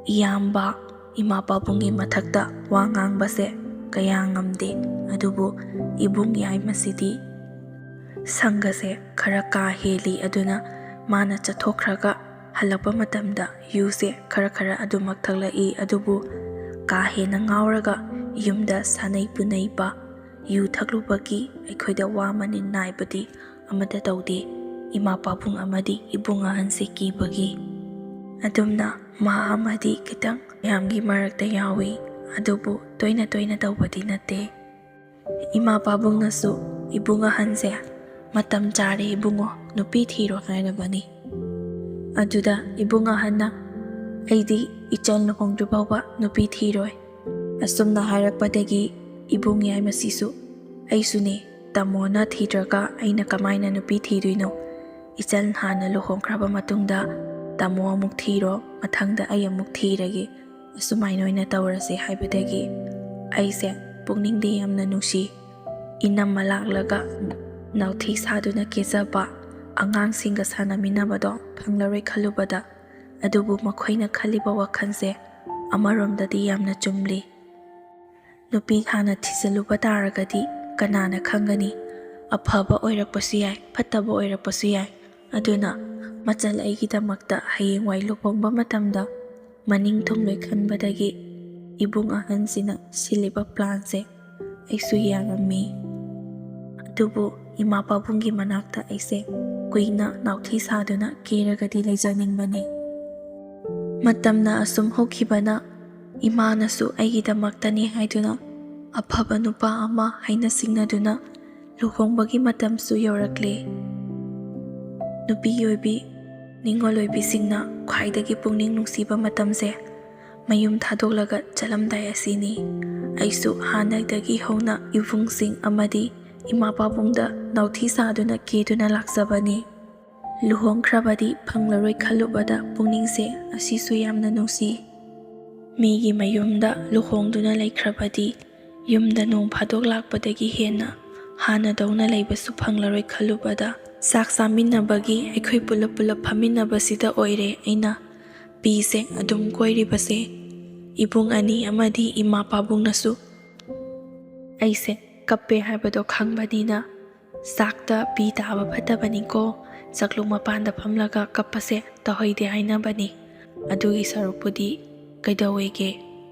ꯏꯌꯥꯝꯕ, ꯏꯃꯥ ꯄꯥꯕꯨꯡꯒꯤ ꯃꯊꯛꯇ ꯋꯥ ꯉꯥꯡꯕꯁꯦ ꯀꯌꯥ ꯉꯝꯗꯦ꯫ ꯑꯗꯨꯕꯨ ꯏꯕꯨꯡ ꯌꯥꯏꯃꯁꯤꯗꯤ ꯁꯪꯒꯁꯦ ꯈꯔ ꯀꯥ ꯍꯦꯜꯂꯤ꯫ ꯑꯗꯨꯅ ꯃꯥꯅ ꯆꯠꯊꯣꯛꯈ꯭ꯔꯒ ꯍꯜꯂꯛꯄ ꯃꯇꯝꯗ ꯌꯨꯁꯦ ꯈꯔ ꯈꯔ ꯑꯗꯨꯃꯛ ꯊꯛꯂꯛꯏ꯫ ꯑꯗꯨꯕꯨ ꯀꯥ ꯍꯦꯟꯅ ꯉꯥꯎꯔꯒ ꯌꯨꯝꯗ ꯁꯥꯟꯅꯩ ꯄꯨꯅꯩꯕ, ꯌꯨ ꯊꯛꯂꯨꯕꯒꯤ ꯑꯩꯈꯣꯏꯗ ꯋꯥ ꯃꯅꯤꯟ ꯅꯥꯏꯕꯗꯤ ꯑꯃꯠꯇ ꯇꯧꯗꯦ꯫ ꯏꯃꯥ ꯄꯥꯕꯨꯡ ꯑꯃꯗꯤ ꯏꯕꯨꯡ ꯑꯍꯟꯁꯦ ꯀꯤꯕꯒꯤ꯫ ꯑꯗꯨꯝꯅ ꯃꯥ ꯑꯃꯗꯤ ꯈꯤꯇꯪ ꯃꯌꯥꯝꯒꯤ ꯃꯔꯛꯇ ꯌꯥꯎꯏ, ꯑꯗꯨꯕꯨ ꯇꯣꯏꯅ ꯇꯣꯏꯅ ꯇꯧꯕꯗꯤ ꯅꯠꯇꯦ꯫ ꯏꯃꯥ ꯄꯥꯕꯨꯡꯅꯁꯨ ꯏꯕꯨꯡ ꯑꯍꯟꯁꯦ, "ꯃꯇꯝ ꯆꯥꯔꯦ ꯏꯕꯨꯡꯉꯣ, ꯅꯨꯄꯤ ꯊꯤꯔꯣ" ꯍꯥꯏꯔꯕꯅꯤ꯫ ꯑꯗꯨꯗ ꯏꯕꯨꯡ ꯑꯍꯟꯅ, "ꯑꯩꯗꯤ ꯏꯆꯟ ꯂꯨꯍꯣꯡꯗ꯭ꯔꯤ ꯐꯥꯎꯕ ꯅꯨꯄꯤ ꯊꯤꯔꯣꯏ"꯫ ꯑꯁꯨꯝꯅ ꯍꯥꯏꯔꯛꯄꯗꯒꯤ ꯏꯕꯨꯡ ꯌꯥꯏꯃꯁꯤꯁꯨ, "ꯑꯩꯁꯨꯅꯦ, ꯇꯥꯃꯣꯅ ꯊꯤꯗ꯭ꯔꯒ ꯑꯩꯅ ꯀꯃꯥꯏꯅ ꯅꯨꯄꯤ ꯊꯤꯗꯣꯏꯅꯣ? ꯏꯆꯟ ꯍꯥꯟꯅ ꯂꯨꯍꯣꯡꯈ꯭ꯔꯕ ꯃꯇꯨꯡꯗ ꯇꯥꯃꯣ ꯑꯃꯨꯛ ꯊꯤꯔꯣ, ꯃꯊꯪꯗ ꯑꯩ ꯑꯃꯨꯛ ꯊꯤꯔꯒꯦ, ꯑꯁꯨꯃꯥꯏꯅ ꯑꯣꯏꯅ ꯇꯧꯔꯁꯦ" ꯍꯥꯏꯕꯗꯒꯤ ꯑꯩꯁꯦ ꯄꯨꯛꯅꯤꯡꯗꯤ ꯌꯥꯝꯅ ꯅꯨꯡꯁꯤ꯫ ꯏꯅꯝꯃ ꯂꯥꯛꯂꯒ ꯅꯥꯎꯊꯤ ꯁꯥꯗꯨꯅ ꯀꯦꯖꯕ ꯑꯉꯥꯡꯁꯤꯡꯒ ꯁꯥꯟꯅꯃꯤꯟꯅꯕꯗꯣ ꯐꯪꯂꯔꯣꯏ ꯈꯜꯂꯨꯕꯗ, ꯑꯗꯨꯕꯨ ꯃꯈꯣꯏꯅ ꯈꯜꯂꯤꯕ ꯋꯥꯈꯜꯁꯦ ꯑꯃꯔꯣꯝꯗꯗꯤ ꯌꯥꯝꯅ ꯆꯨꯝꯂꯤ꯫ ꯅꯨꯄꯤ ꯍꯥꯟꯅ ꯊꯤꯖꯤꯜꯂꯨꯕ ꯇꯥꯔꯒꯗꯤ ꯀꯅꯥꯅ ꯈꯪꯒꯅꯤ? ꯑꯐꯕ ꯑꯣꯏꯔꯛꯄꯁꯨ ꯌꯥꯏ, ꯐꯠꯇꯕ ꯑꯣꯏꯔꯛꯄꯁꯨ ꯌꯥꯏ꯫ ꯑꯗꯨꯅ ꯃꯆꯜ ꯑꯩꯒꯤꯗꯃꯛꯇ ꯍꯌꯦꯡꯋꯥꯏ ꯂꯨꯍꯣꯡꯕ ꯃꯇꯝꯗ ꯃꯅꯤꯡ ꯊꯨꯡꯂꯣꯏ ꯈꯟꯕꯗꯒꯤ ꯏꯕꯨꯡ ꯑꯍꯟꯁꯤꯅ ꯁꯤꯜꯂꯤꯕ ꯄ꯭ꯂꯥꯟꯁꯦ ꯑꯩꯁꯨ ꯌꯥꯔꯝꯃꯤ꯫ ꯑꯗꯨꯕꯨ ꯏꯃꯥ ꯄꯥꯕꯨꯡꯒꯤ ꯃꯅꯥꯛꯇ ꯑꯩꯁꯦ ꯀꯨꯏꯅ ꯅꯥꯎꯊꯤ ꯁꯥꯗꯨꯅ ꯀꯦꯔꯒꯗꯤ ꯂꯩꯖꯅꯤꯡꯕꯅꯤ꯫ ꯃꯇꯝꯅ ꯑꯁꯨꯝ ꯍꯧꯈꯤꯕꯅ ꯏꯃꯥꯅꯁꯨ ꯑꯩꯒꯤꯗꯃꯛꯇꯅꯤ ꯍꯥꯏꯗꯨꯅ ꯑꯐꯕ ꯅꯨꯄꯥ ꯑꯃ ꯍꯥꯏꯅ ꯁꯤꯡꯅꯗꯨꯅ ꯂꯨꯍꯣꯡꯕꯒꯤ ꯃꯇꯝꯁꯨ ꯌꯧꯔꯛꯂꯦ꯫ ꯅꯨꯄꯤ ꯑꯣꯏꯕꯤ, ꯅꯤꯡꯉꯣꯜ ꯑꯣꯏꯕꯤꯁꯤꯡꯅ ꯈ꯭ꯋꯥꯏꯗꯒꯤ ꯄꯨꯛꯅꯤꯡ ꯅꯨꯡꯁꯤꯕ ꯃꯇꯝꯁꯦ ꯃꯌꯨꯝ ꯊꯥꯗꯣꯛꯂꯒ ꯆꯠꯂꯝꯗꯥꯏ ꯑꯁꯤꯅꯤ꯫ ꯑꯩꯁꯨ ꯍꯥꯟꯅꯗꯒꯤ ꯍꯧꯅ ꯏꯕꯨꯡꯁꯤꯡ ꯑꯃꯗꯤ ꯏꯃꯥ ꯄꯥꯕꯨꯡꯗ ꯅꯥꯎꯊꯤ ꯁꯥꯗꯨꯅ ꯀꯦꯗꯨꯅ ꯂꯥꯛꯆꯕꯅꯤ꯫ ꯂꯨꯍꯣꯡꯈ꯭ꯔꯕꯗꯤ ꯐꯪꯂꯔꯣꯏ ꯈꯜꯂꯨꯕꯗ ꯄꯨꯛꯅꯤꯡꯁꯦ ꯑꯁꯤꯁꯨ ꯌꯥꯝꯅ ꯅꯨꯡꯁꯤ꯫ ꯃꯤꯒꯤ ꯃꯌꯨꯝꯗ ꯂꯨꯍꯣꯡꯗꯨꯅ ꯂꯩꯈ꯭ꯔꯕꯗꯤ ꯌꯨꯝꯗ ꯅꯣꯡ ꯐꯥꯗꯣꯛ ꯂꯥꯛꯄꯗꯒꯤ ꯍꯦꯟꯅ ꯍꯥꯟꯅꯗꯧꯅ ꯂꯩꯕꯁꯨ ꯐꯪꯂꯔꯣꯏ ꯈꯜꯂꯨꯕꯗ ꯆꯥꯛ ꯆꯥꯃꯤꯟꯅꯕꯒꯤ ꯑꯩꯈꯣꯏ ꯄꯨꯂꯞ ꯄꯨꯂꯞ ꯐꯝꯃꯤꯟꯅꯕꯁꯤꯗ ꯑꯣꯏꯔꯦ ꯑꯩꯅ ꯄꯤꯁꯦ ꯑꯗꯨꯝ ꯀꯣꯏꯔꯤꯕꯁꯦ꯫ ꯏꯕꯨꯡ ꯑꯅꯤ ꯑꯃꯗꯤ ꯏꯃꯥ ꯄꯥꯕꯨꯡꯅꯁꯨ ꯑꯩꯁꯦ ꯀꯞꯄꯦ ꯍꯥꯏꯕꯗꯣ ꯈꯪꯕꯅꯤꯅ ꯆꯥꯛꯇ ꯄꯤ ꯇꯥꯕ ꯐꯠꯇꯕꯅꯤꯀꯣ, ꯆꯥꯛꯂꯨꯛ ꯃꯄꯥꯟꯗ ꯐꯝꯂꯒ ꯀꯞꯄꯁꯦ ꯇꯧꯍꯩꯗꯦ ꯍꯥꯏꯅꯕꯅꯤ꯫ ꯑꯗꯨꯒꯤ ꯁꯔꯨꯛꯄꯨꯗꯤ ꯀꯩꯗꯧꯋꯦꯒꯦ?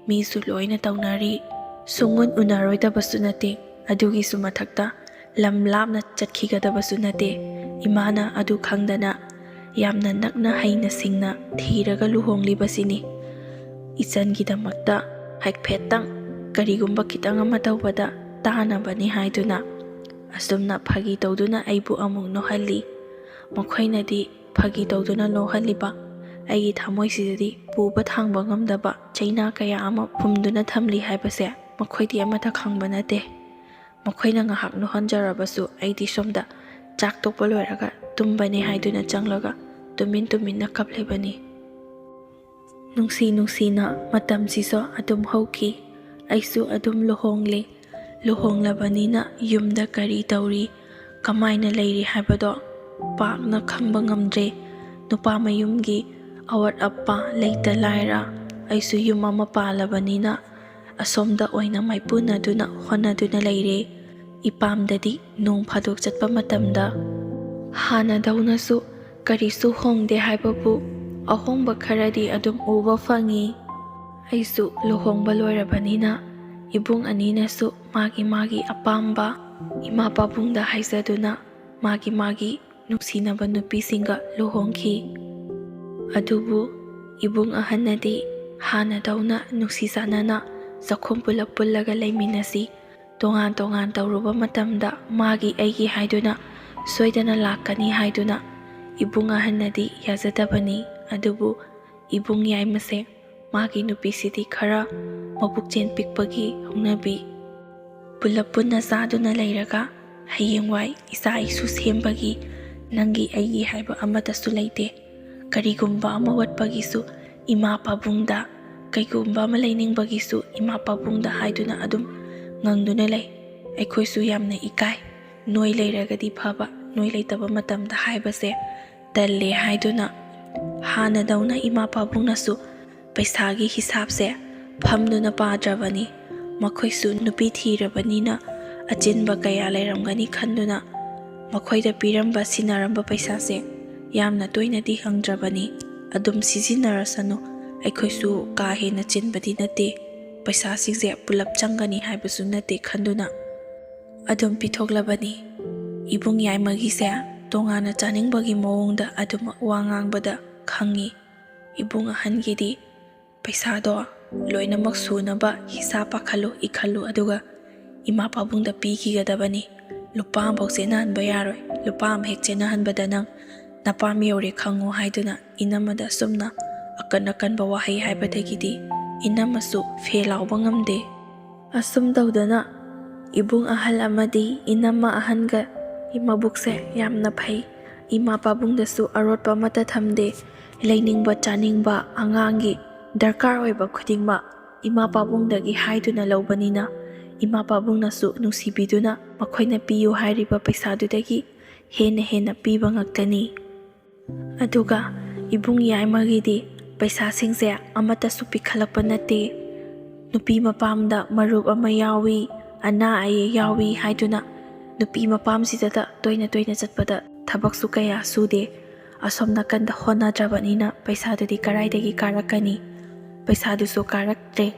ꯃꯤꯁꯨ ꯂꯣꯏꯅ ꯇꯧꯅꯔꯤ꯫ ꯁꯨꯡꯎꯟ ꯎꯅꯔꯣꯏꯗꯕꯁꯨ ꯅꯠꯇꯦ꯫ ꯑꯗꯨꯒꯤꯁꯨ ꯃꯊꯛꯇ ꯂꯝ ꯂꯥꯞꯅ ꯆꯠꯈꯤꯒꯗꯕꯁꯨ ꯅꯠꯇꯦ꯫ ꯏꯃꯥꯅ ꯑꯗꯨ ꯈꯪꯗꯅ ꯌꯥꯝꯅ ꯅꯛꯅ ꯍꯩꯅ ꯁꯤꯡꯅ ꯊꯤꯔꯒ ꯂꯨꯍꯣꯡꯂꯤꯕꯁꯤꯅꯤ꯫ ꯏꯆꯟꯒꯤꯗꯃꯛꯇ ꯍꯥꯏꯐꯦꯠꯇꯪ ꯀꯔꯤꯒꯨꯝꯕ ꯈꯤꯇꯪ ꯑꯃ ꯇꯧꯕꯗ ꯇꯥꯅꯕꯅꯤ ꯍꯥꯏꯗꯨꯅ ꯑꯁꯨꯝꯅ ꯐꯥꯒꯤ ꯇꯧꯗꯨꯅ ꯑꯩꯕꯨ ꯑꯃꯨꯛ ꯅꯣꯛꯍꯜꯂꯤ꯫ ꯃꯈꯣꯏꯅꯗꯤ ꯐꯥꯒꯤ ꯇꯧꯗꯨꯅ ꯅꯣꯛꯍꯜꯂꯤꯕ ꯑꯩꯒꯤ ꯊꯃꯣꯏꯁꯤꯗꯗꯤ ꯄꯨꯕ ꯊꯥꯡꯕ ꯉꯝꯗꯕ ꯆꯩꯅꯥ ꯀꯌꯥ ꯑꯃ ꯐꯨꯝꯗꯨꯅ ꯊꯝꯂꯤ ꯍꯥꯏꯕꯁꯦ ꯃꯈꯣꯏꯗꯤ ꯑꯃꯠꯇ ꯈꯪꯕ ꯅꯠꯇꯦ꯫ ꯃꯈꯣꯏꯅ ꯉꯥꯏꯍꯥꯛ ꯅꯣꯛꯍꯟꯖꯔꯕꯁꯨ ꯑꯩꯗꯤ ꯁꯣꯝꯗ ꯆꯥꯛ ꯇꯣꯛꯄ ꯂꯣꯏꯔꯒ ꯇꯨꯝꯕꯅꯦ ꯍꯥꯏꯗꯨꯅ ꯆꯪꯂꯒ ꯇꯨꯃꯤꯟ ꯇꯨꯃꯤꯟꯅ ꯀꯞꯂꯤꯕꯅꯤ꯫ ꯅꯨꯡꯁꯤ ꯅꯨꯡꯁꯤꯅ ꯃꯇꯝꯁꯤꯁꯨ ꯑꯗꯨꯝ ꯍꯧꯈꯤ꯫ ꯑꯩꯁꯨ ꯑꯗꯨꯝ ꯂꯨꯍꯣꯡꯂꯦ꯫ ꯂꯨꯍꯣꯡꯂꯕꯅꯤꯅ ꯌꯨꯝꯗ ꯀꯔꯤ ꯇꯧꯔꯤ, ꯀꯃꯥꯏꯅ ꯂꯩꯔꯤ ꯍꯥꯏꯕꯗꯣ ꯄꯥꯛꯅ ꯈꯪꯕ ꯉꯝꯗ꯭ꯔꯦ꯫ ꯅꯨꯄꯥ ꯃꯌꯨꯝꯒꯤ ꯑꯋꯥꯠ ꯑꯄꯥ ꯂꯩꯇ ꯂꯥꯏꯔ ꯑꯩꯁꯨ ꯌꯨꯝ ꯑꯃ ꯄꯥꯜꯂꯕꯅꯤꯅ ꯑꯁꯣꯝꯗ ꯑꯣꯏꯅ ꯃꯥꯏꯄꯨꯅꯗꯨꯅ ꯍꯣꯠꯅꯗꯨꯅ ꯂꯩꯔꯦ꯫ ꯏꯄꯥꯝꯗꯗꯤ ꯅꯣꯡ ꯐꯥꯗꯣꯛ ꯆꯠꯄ ꯃꯇꯝꯗ ꯍꯥꯟꯅꯗꯧꯅꯁꯨ ꯀꯔꯤꯁꯨ ꯍꯣꯡꯗꯦ ꯍꯥꯏꯕꯕꯨ ꯑꯍꯣꯡꯕ ꯈꯔꯗꯤ ꯑꯗꯨꯝ ꯎꯕ ꯐꯪꯉꯤ꯫ ꯑꯩꯁꯨ ꯂꯨꯍꯣꯡꯕ ꯂꯣꯏꯔꯕꯅꯤꯅ ꯏꯕꯨꯡ ꯑꯅꯤꯅꯁꯨ ꯃꯥꯒꯤ ꯃꯥꯒꯤ ꯑꯄꯥꯝꯕ ꯏꯃꯥ ꯄꯥꯕꯨꯡꯗ ꯍꯥꯏꯖꯗꯨꯅ ꯃꯥꯒꯤ ꯃꯥꯒꯤ ꯅꯨꯡꯁꯤꯅꯕ ꯅꯨꯄꯤꯁꯤꯡꯒ ꯂꯨꯍꯣꯡꯈꯤ꯫ ꯑꯗꯨꯕꯨ ꯏꯕꯨꯡ ꯑꯍꯟꯅꯗꯤ ꯍꯥꯟꯅꯗꯧꯅ ꯅꯨꯡꯁꯤ ꯆꯥꯟꯅꯅ ꯆꯥꯛꯈꯨꯝ ꯄꯨꯂꯞ ꯄꯨꯜꯂꯒ ꯂꯩꯃꯤꯟꯅꯁꯤ, ꯇꯣꯉꯥꯟ ꯇꯣꯉꯥꯟ ꯇꯧꯔꯨꯕ ꯃꯇꯝꯗ ꯃꯥꯒꯤ ꯑꯩꯒꯤ ꯍꯥꯏꯗꯨꯅ ꯁꯣꯏꯗꯅ ꯂꯥꯛꯀꯅꯤ ꯍꯥꯏꯗꯨꯅ ꯏꯕꯨꯡ ꯑꯍꯟꯅꯗꯤ ꯌꯥꯖꯗꯕꯅꯤ꯫ ꯑꯗꯨꯕꯨ ꯏꯕꯨꯡ ꯌꯥꯏꯃꯁꯦ ꯃꯥꯒꯤ ꯅꯨꯄꯤꯁꯤꯗꯤ ꯈꯔ ꯃꯕꯨꯛꯆꯦꯜ ꯄꯤꯛꯄꯒꯤ ꯍꯧꯅꯕꯤ꯫ ꯄꯨꯂꯞ ꯄꯨꯟꯅ ꯆꯥꯗꯨꯅ ꯂꯩꯔꯒ ꯍꯌꯦꯡꯋꯥꯏ ꯏꯆꯥ ꯏꯁꯨ ꯁꯦꯝꯕꯒꯤ ꯅꯪꯒꯤ ꯑꯩꯒꯤ ꯍꯥꯏꯕ ꯑꯃꯠꯇꯁꯨ ꯂꯩꯇꯦ꯫ ꯀꯔꯤꯒꯨꯝꯕ ꯑꯃ ꯋꯥꯠꯄꯒꯤꯁꯨ ꯏꯃꯥ ꯄꯥꯕꯨꯡꯗ, ꯀꯩꯒꯨꯝꯕ ꯑꯃ ꯂꯩꯅꯤꯡꯕꯒꯤꯁꯨ ꯏꯃꯥ ꯄꯥꯕꯨꯡꯗ ꯍꯥꯏꯗꯨꯅ ꯑꯗꯨꯝ ꯉꯪꯗꯨꯅ ꯂꯩ꯫ ꯑꯩꯈꯣꯏꯁꯨ ꯌꯥꯝꯅ ꯏꯀꯥꯏ꯫ ꯅꯣꯏ ꯂꯩꯔꯒꯗꯤ ꯐꯕ, ꯅꯣꯏ ꯂꯩꯇꯕ ꯃꯇꯝꯗ ꯍꯥꯏꯕꯁꯦ ꯇꯜꯂꯦ ꯍꯥꯏꯗꯨꯅ ꯍꯥꯟꯅꯗꯧꯅ ꯏꯃꯥ ꯄꯥꯕꯨꯡꯅꯁꯨ ꯄꯩꯁꯥꯒꯤ ꯍꯤꯁꯥꯞꯁꯦ ꯐꯝꯗꯨꯅ ꯄꯥꯗ꯭ꯔꯕꯅꯤ꯫ ꯃꯈꯣꯏꯁꯨ ꯅꯨꯄꯤ ꯊꯤꯔꯕꯅꯤꯅ ꯑꯆꯤꯟꯕ ꯀꯌꯥ ꯂꯩꯔꯝꯒꯅꯤ ꯈꯟꯗꯨꯅ ꯃꯈꯣꯏꯗ ꯄꯤꯔꯝꯕ ꯁꯤꯟꯅꯔꯝꯕ ꯄꯩꯁꯥꯁꯦ ꯌꯥꯝꯅ ꯇꯣꯏꯅꯗꯤ ꯍꯪꯗ꯭ꯔꯕꯅꯤ꯫ ꯑꯗꯨꯝ ꯁꯤꯖꯤꯟꯅꯔꯁꯅꯨ, ꯑꯩꯈꯣꯏꯁꯨ ꯀꯥ ꯍꯦꯟꯅ ꯆꯤꯟꯕꯗꯤ ꯅꯠꯇꯦ, ꯄꯩꯁꯥꯁꯤꯡꯁꯦ ꯄꯨꯂꯞ ꯆꯪꯒꯅꯤ ꯍꯥꯏꯕꯁꯨ ꯅꯠꯇꯦ ꯈꯟꯗꯨꯅ ꯑꯗꯨꯝ ꯄꯤꯊꯣꯛꯂꯕꯅꯤ꯫ ꯏꯕꯨꯡ ꯌꯥꯏꯃꯒꯤꯁꯦ ꯇꯣꯉꯥꯟꯅ ꯆꯥꯅꯤꯡꯕꯒꯤ ꯃꯑꯣꯡꯗ ꯑꯗꯨꯃꯛ ꯋꯥ ꯉꯥꯡꯕꯗ ꯈꯪꯉꯤ꯫ ꯏꯕꯨꯡ ꯑꯍꯟꯒꯤꯗꯤ ꯄꯩꯁꯥꯗꯣ ꯂꯣꯏꯅꯃꯛ ꯁꯨꯅꯕ ꯍꯤꯁꯥꯞ ꯄꯥꯈꯠꯂꯨ, ꯏꯈꯠꯂꯨ, ꯑꯗꯨꯒ ꯏꯃꯥ ꯄꯥꯕꯨꯡꯗ ꯄꯤꯈꯤꯒꯗꯕꯅꯤ꯫ ꯂꯨꯄꯥ ꯑꯃꯐꯥꯎ ꯆꯦꯟꯅꯍꯟꯕ ꯌꯥꯔꯣꯏ꯫ ꯂꯨꯄꯥ ꯑꯃ ꯍꯦꯛ ꯆꯦꯟꯅꯍꯟꯕꯗ ꯅꯪ ꯅꯄꯥꯝ ꯌꯧꯔꯦ ꯈꯪꯉꯨ ꯍꯥꯏꯗꯨꯅ ꯏꯅꯝꯃꯗ ꯑꯁꯨꯝꯅ ꯑꯀꯟ ꯑꯀꯟꯕ ꯋꯥꯍꯩ ꯍꯥꯏꯕꯗꯒꯤꯗꯤ ꯏꯅꯝꯃꯁꯨ ꯐꯦ ꯂꯥꯎꯕ ꯉꯝꯗꯦ꯫ ꯑꯁꯨꯝ ꯇꯧꯗꯅ ꯏꯕꯨꯡ ꯑꯍꯜ ꯑꯃꯗꯤ ꯏꯅꯝꯃ ꯑꯍꯟꯒ ꯃꯕꯨꯛꯁꯦ ꯌꯥꯝꯅ ꯐꯩ꯫ ꯏꯃꯥ ꯄꯥꯕꯨꯡꯗꯁꯨ ꯑꯔꯣꯠꯄ ꯑꯃꯠꯇ ꯊꯝꯗꯦ꯫ ꯂꯩꯅꯤꯡꯕ ꯆꯥꯅꯤꯡꯕ ꯑꯉꯥꯡꯒꯤ ꯗꯔꯀꯥꯔ ꯑꯣꯏꯕ ꯈꯨꯗꯤꯡꯃꯛ ꯏꯃꯥ ꯄꯥꯕꯨꯡꯗꯒꯤ ꯍꯥꯏꯗꯨꯅ ꯂꯧꯕꯅꯤꯅ ꯏꯃꯥ ꯄꯥꯕꯨꯡꯅꯁꯨ ꯅꯨꯡꯁꯤꯕꯤꯗꯨꯅ ꯃꯈꯣꯏꯅ ꯄꯤꯌꯨ ꯍꯥꯏꯔꯤꯕ ꯄꯩꯁꯥꯗꯨꯗꯒꯤ ꯍꯦꯟꯅ ꯍꯦꯟꯅ ꯄꯤꯕ ꯉꯥꯛꯇꯅꯤ꯫ ꯑꯗꯨꯒ ꯏꯕꯨꯡ ꯌꯥꯏꯃꯒꯤꯗꯤ ꯄꯩꯁꯥꯁꯤꯡꯁꯦ ꯑꯃꯠꯇꯁꯨ ꯄꯤꯈꯠꯂꯛꯄ ꯅꯠꯇꯦ꯫ ꯅꯨꯄꯤ ꯃꯄꯥꯝꯗ ꯃꯔꯨꯞ ꯑꯃ ꯌꯥꯎꯏ, ꯑꯅꯥ ꯑꯌꯦꯛ ꯌꯥꯎꯏ ꯍꯥꯏꯗꯨꯅ ꯅꯨꯄꯤ ꯃꯄꯥꯝꯁꯤꯗꯇ ꯇꯣꯏꯅ ꯇꯣꯏꯅ ꯆꯠꯄꯗ ꯊꯕꯛꯁꯨ ꯀꯌꯥ ꯁꯨꯗꯦ꯫ ꯑꯁꯣꯝ ꯅꯥꯀꯟꯗ ꯍꯣꯠꯅꯗ꯭ꯔꯕꯅꯤꯅ ꯄꯩꯁꯥꯗꯨꯗꯤ ꯀꯔꯥꯏꯗꯒꯤ ꯀꯥꯔꯛꯀꯅꯤ? ꯄꯩꯁꯥꯗꯨꯁꯨ ꯀꯥꯔꯛꯇ꯭ꯔꯦ꯫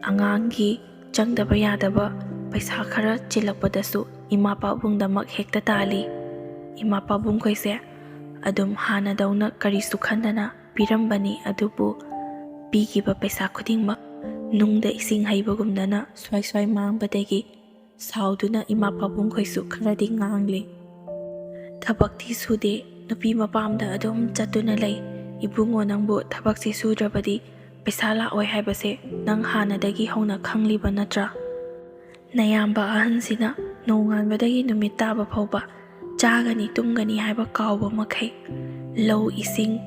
ꯑꯉꯥꯡꯒꯤ ꯆꯪꯗꯕ ꯌꯥꯗꯕ ꯄꯩꯁꯥ ꯈꯔ ꯆꯤꯜꯂꯛꯄꯗꯁꯨ ꯏꯃꯥ ꯄꯥꯕꯨꯡꯗꯃꯛ ꯍꯦꯛꯇ ꯇꯥꯜꯂꯤ꯫ ꯏꯃꯥ ꯄꯥꯕꯨꯡꯈꯣꯏꯁꯦ ꯑꯗꯨꯝ ꯍꯥꯟꯅꯗꯧꯅ ꯀꯔꯤꯁꯨ ꯈꯟꯗꯅ ꯄꯤꯔꯝꯕꯅꯤ, ꯑꯗꯨꯕꯨ ꯄꯤꯈꯤꯕ ꯄꯩꯁꯥ ꯈꯨꯗꯤꯡꯃꯛ ꯅꯨꯡꯗ ꯏꯁꯤꯡ ꯍꯩꯕꯒꯨꯝꯗꯅ ꯁ꯭ꯋꯥꯏ ꯁ꯭ꯋꯥꯏ ꯃꯥꯡꯕꯗꯒꯤ ꯁꯥꯎꯗꯨꯅ ꯏꯃꯥ ꯄꯥꯕꯨꯡꯈꯣꯏꯁꯨ ꯈꯔꯗꯤ ꯉꯥꯡꯂꯤ꯫ "ꯊꯕꯛꯇꯤ ꯁꯨꯗꯦ, ꯅꯨꯄꯤ ꯃꯄꯥꯝꯗ ꯑꯗꯨꯝ ꯆꯠꯇꯨꯅ ꯂꯩ꯫ ꯏꯕꯨꯡꯉꯣ, ꯅꯪꯕꯨ ꯊꯕꯛꯁꯤ ꯁꯨꯗ꯭ꯔꯕꯗꯤ ꯄꯩꯁꯥ ꯂꯥꯛꯑꯣꯏ ꯍꯥꯏꯕꯁꯦ ꯅꯪ ꯍꯥꯟꯅꯗꯒꯤ ꯍꯧꯅ ꯈꯪꯂꯤꯕ ꯅꯠꯇ꯭ꯔꯥ? ꯅꯌꯥꯝꯕ ꯑꯍꯟꯁꯤꯅ ꯅꯣꯡꯉꯥꯟꯕꯗꯒꯤ ꯅꯨꯃꯤꯠ ꯇꯥꯕ ꯐꯥꯎꯕ ꯆꯥꯒꯅꯤ ꯇꯨꯝꯒꯅꯤ ꯍꯥꯏꯕ ꯀꯥꯎꯕ ꯃꯈꯩ ꯂꯧ ꯏꯁꯤꯡ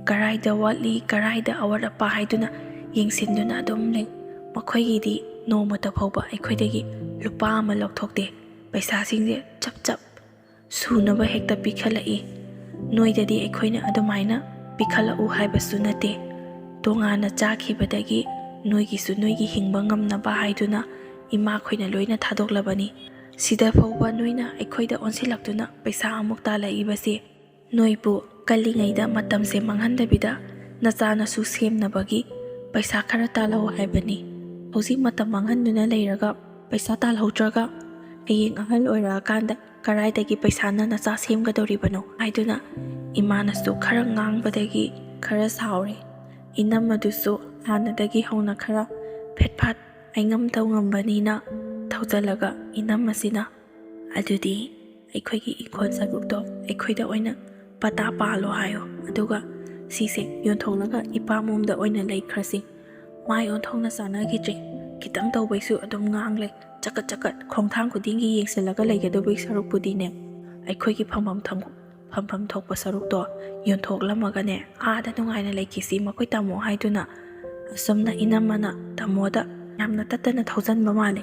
ꯀꯔꯥꯏꯗ ꯋꯥꯠꯂꯤ, ꯀꯔꯥꯏꯗ ꯑꯋꯥꯠ ꯑꯄꯥ ꯍꯥꯏꯗꯨꯅ ꯌꯦꯡꯁꯤꯟꯗꯨꯅ ꯑꯗꯨꯝ ꯂꯩ꯫ ꯃꯈꯣꯏꯒꯤꯗꯤ ꯅꯣꯡꯃꯇ ꯐꯥꯎꯕ ꯑꯩꯈꯣꯏꯗꯒꯤ ꯂꯨꯄꯥ ꯑꯃ ꯂꯧꯊꯣꯛꯇꯦ꯫ ꯄꯩꯁꯥꯁꯤꯡꯁꯦ ꯆꯞ ꯆꯞ ꯁꯨꯅꯕ ꯍꯦꯛꯇ ꯄꯤꯈꯠꯂꯛꯏ꯫ ꯅꯣꯏꯗꯗꯤ ꯑꯩꯈꯣꯏꯅ ꯑꯗꯨꯃꯥꯏꯅ ꯄꯤꯈꯠꯂꯛꯎ ꯍꯥꯏꯕꯁꯨ ꯅꯠꯇꯦ꯫ ꯇꯣꯉꯥꯟꯅ ꯆꯥꯈꯤꯕꯗꯒꯤ ꯅꯣꯏꯒꯤꯁꯨ ꯅꯣꯏꯒꯤ ꯍꯤꯡꯕ ꯉꯝꯅꯕ ꯍꯥꯏꯗꯨꯅ ꯏꯃꯥꯈꯣꯏꯅ ꯂꯣꯏꯅ ꯊꯥꯗꯣꯛꯂꯕꯅꯤ꯫ ꯁꯤꯗ ꯐꯥꯎꯕ ꯅꯣꯏꯅ ꯑꯩꯈꯣꯏꯗ ꯑꯣꯟꯁꯤꯜꯂꯛꯇꯨꯅ ꯄꯩꯁꯥ ꯑꯃꯨꯛ ꯇꯥꯜꯂꯛꯏꯕꯁꯦ ꯅꯣꯏꯕꯨ ꯀꯜꯂꯤꯉꯩꯗ ꯃꯇꯝꯁꯦ ꯃꯥꯡꯍꯟꯗꯕꯤꯗ ꯅꯆꯥ ꯅꯁꯨ ꯁꯦꯝꯅꯕꯒꯤ ꯄꯩꯁꯥ ꯈꯔ ꯇꯥꯜꯍꯧ ꯍꯥꯏꯕꯅꯤ꯫ ꯍꯧꯖꯤꯛ ꯃꯇꯝ ꯃꯥꯡꯍꯟꯗꯨꯅ ꯂꯩꯔꯒ ꯄꯩꯁꯥ ꯇꯥꯜꯍꯧꯗ꯭ꯔꯒ ꯍꯌꯦꯡ ꯑꯍꯜ ꯑꯣꯏꯔꯛꯑꯀꯥꯟꯗ ꯀꯔꯥꯏꯗꯒꯤ ꯄꯩꯁꯥꯅ ꯅꯆꯥ ꯁꯦꯝꯒꯗꯧꯔꯤꯕꯅꯣ?" ꯍꯥꯏꯗꯨꯅ ꯏꯃꯥꯅꯁꯨ ꯈꯔ ꯉꯥꯡꯕꯗꯒꯤ ꯈꯔ ꯁꯥꯎꯔꯦ꯫ ꯏꯅꯝꯃꯗꯨꯁꯨ ꯍꯥꯟꯅꯗꯒꯤ ꯍꯧꯅ ꯈꯔ ꯐꯦꯠ ꯐꯥꯠ ꯑꯩꯉꯝ ꯇꯧꯉꯝꯕꯅꯤꯅ ꯊꯧꯖꯜꯂꯒ ꯏꯅꯝ ꯑꯁꯤꯅ, "ꯑꯗꯨꯗꯤ ꯑꯩꯈꯣꯏꯒꯤ ꯏꯪꯈꯣꯜ ꯁꯔꯨꯛꯇꯣ ꯑꯩꯈꯣꯏꯗ ꯑꯣꯏꯅ ꯄꯇꯥ ꯄꯥꯜꯂꯣ ꯍꯥꯏꯌꯣ, ꯑꯗꯨꯒ ꯁꯤꯁꯦ ꯌꯣꯟꯊꯣꯛꯂꯒ ꯏꯄꯥꯝꯂꯣꯝꯗ ꯑꯣꯏꯅ ꯂꯩꯈ꯭ꯔꯁꯤ꯫" ꯃꯥꯏ ꯑꯣꯟꯊꯣꯛꯅ ꯆꯥꯟꯅꯈꯤꯗ꯭ꯔꯦ꯫ ꯈꯤꯇꯪ ꯇꯧꯕꯩꯁꯨ ꯑꯗꯨꯝ ꯉꯥꯡꯂꯦ꯫ ꯆꯀꯠ ꯆꯀꯠ ꯈꯣꯡꯊꯥꯡ ꯈꯨꯗꯤꯡꯒꯤ ꯌꯦꯡꯁꯤꯜꯂꯒ ꯂꯩꯒꯗꯧꯕꯒꯤ ꯁꯔꯨꯛꯄꯨꯗꯤꯅꯦ, ꯑꯩꯈꯣꯏꯒꯤ ꯐꯝꯐꯝ ꯊꯝ-, ꯐꯝꯐꯝ ꯊꯣꯛꯄ ꯁꯔꯨꯛꯇꯣ ꯌꯣꯟꯊꯣꯛꯂꯝꯃꯒꯅꯦ, ꯑꯥꯗ ꯅꯨꯡꯉꯥꯏꯅ ꯂꯩꯈꯤꯁꯤ ꯃꯈꯣꯏ ꯇꯥꯃꯣ ꯍꯥꯏꯗꯨꯅ ꯑꯁꯨꯝꯅ ꯏꯅꯝꯃꯅ ꯇꯥꯃꯣꯗ ꯌꯥꯝꯅ ꯇꯠꯇꯅ ꯊꯧꯖꯟꯕ ꯃꯥꯜꯂꯦ꯫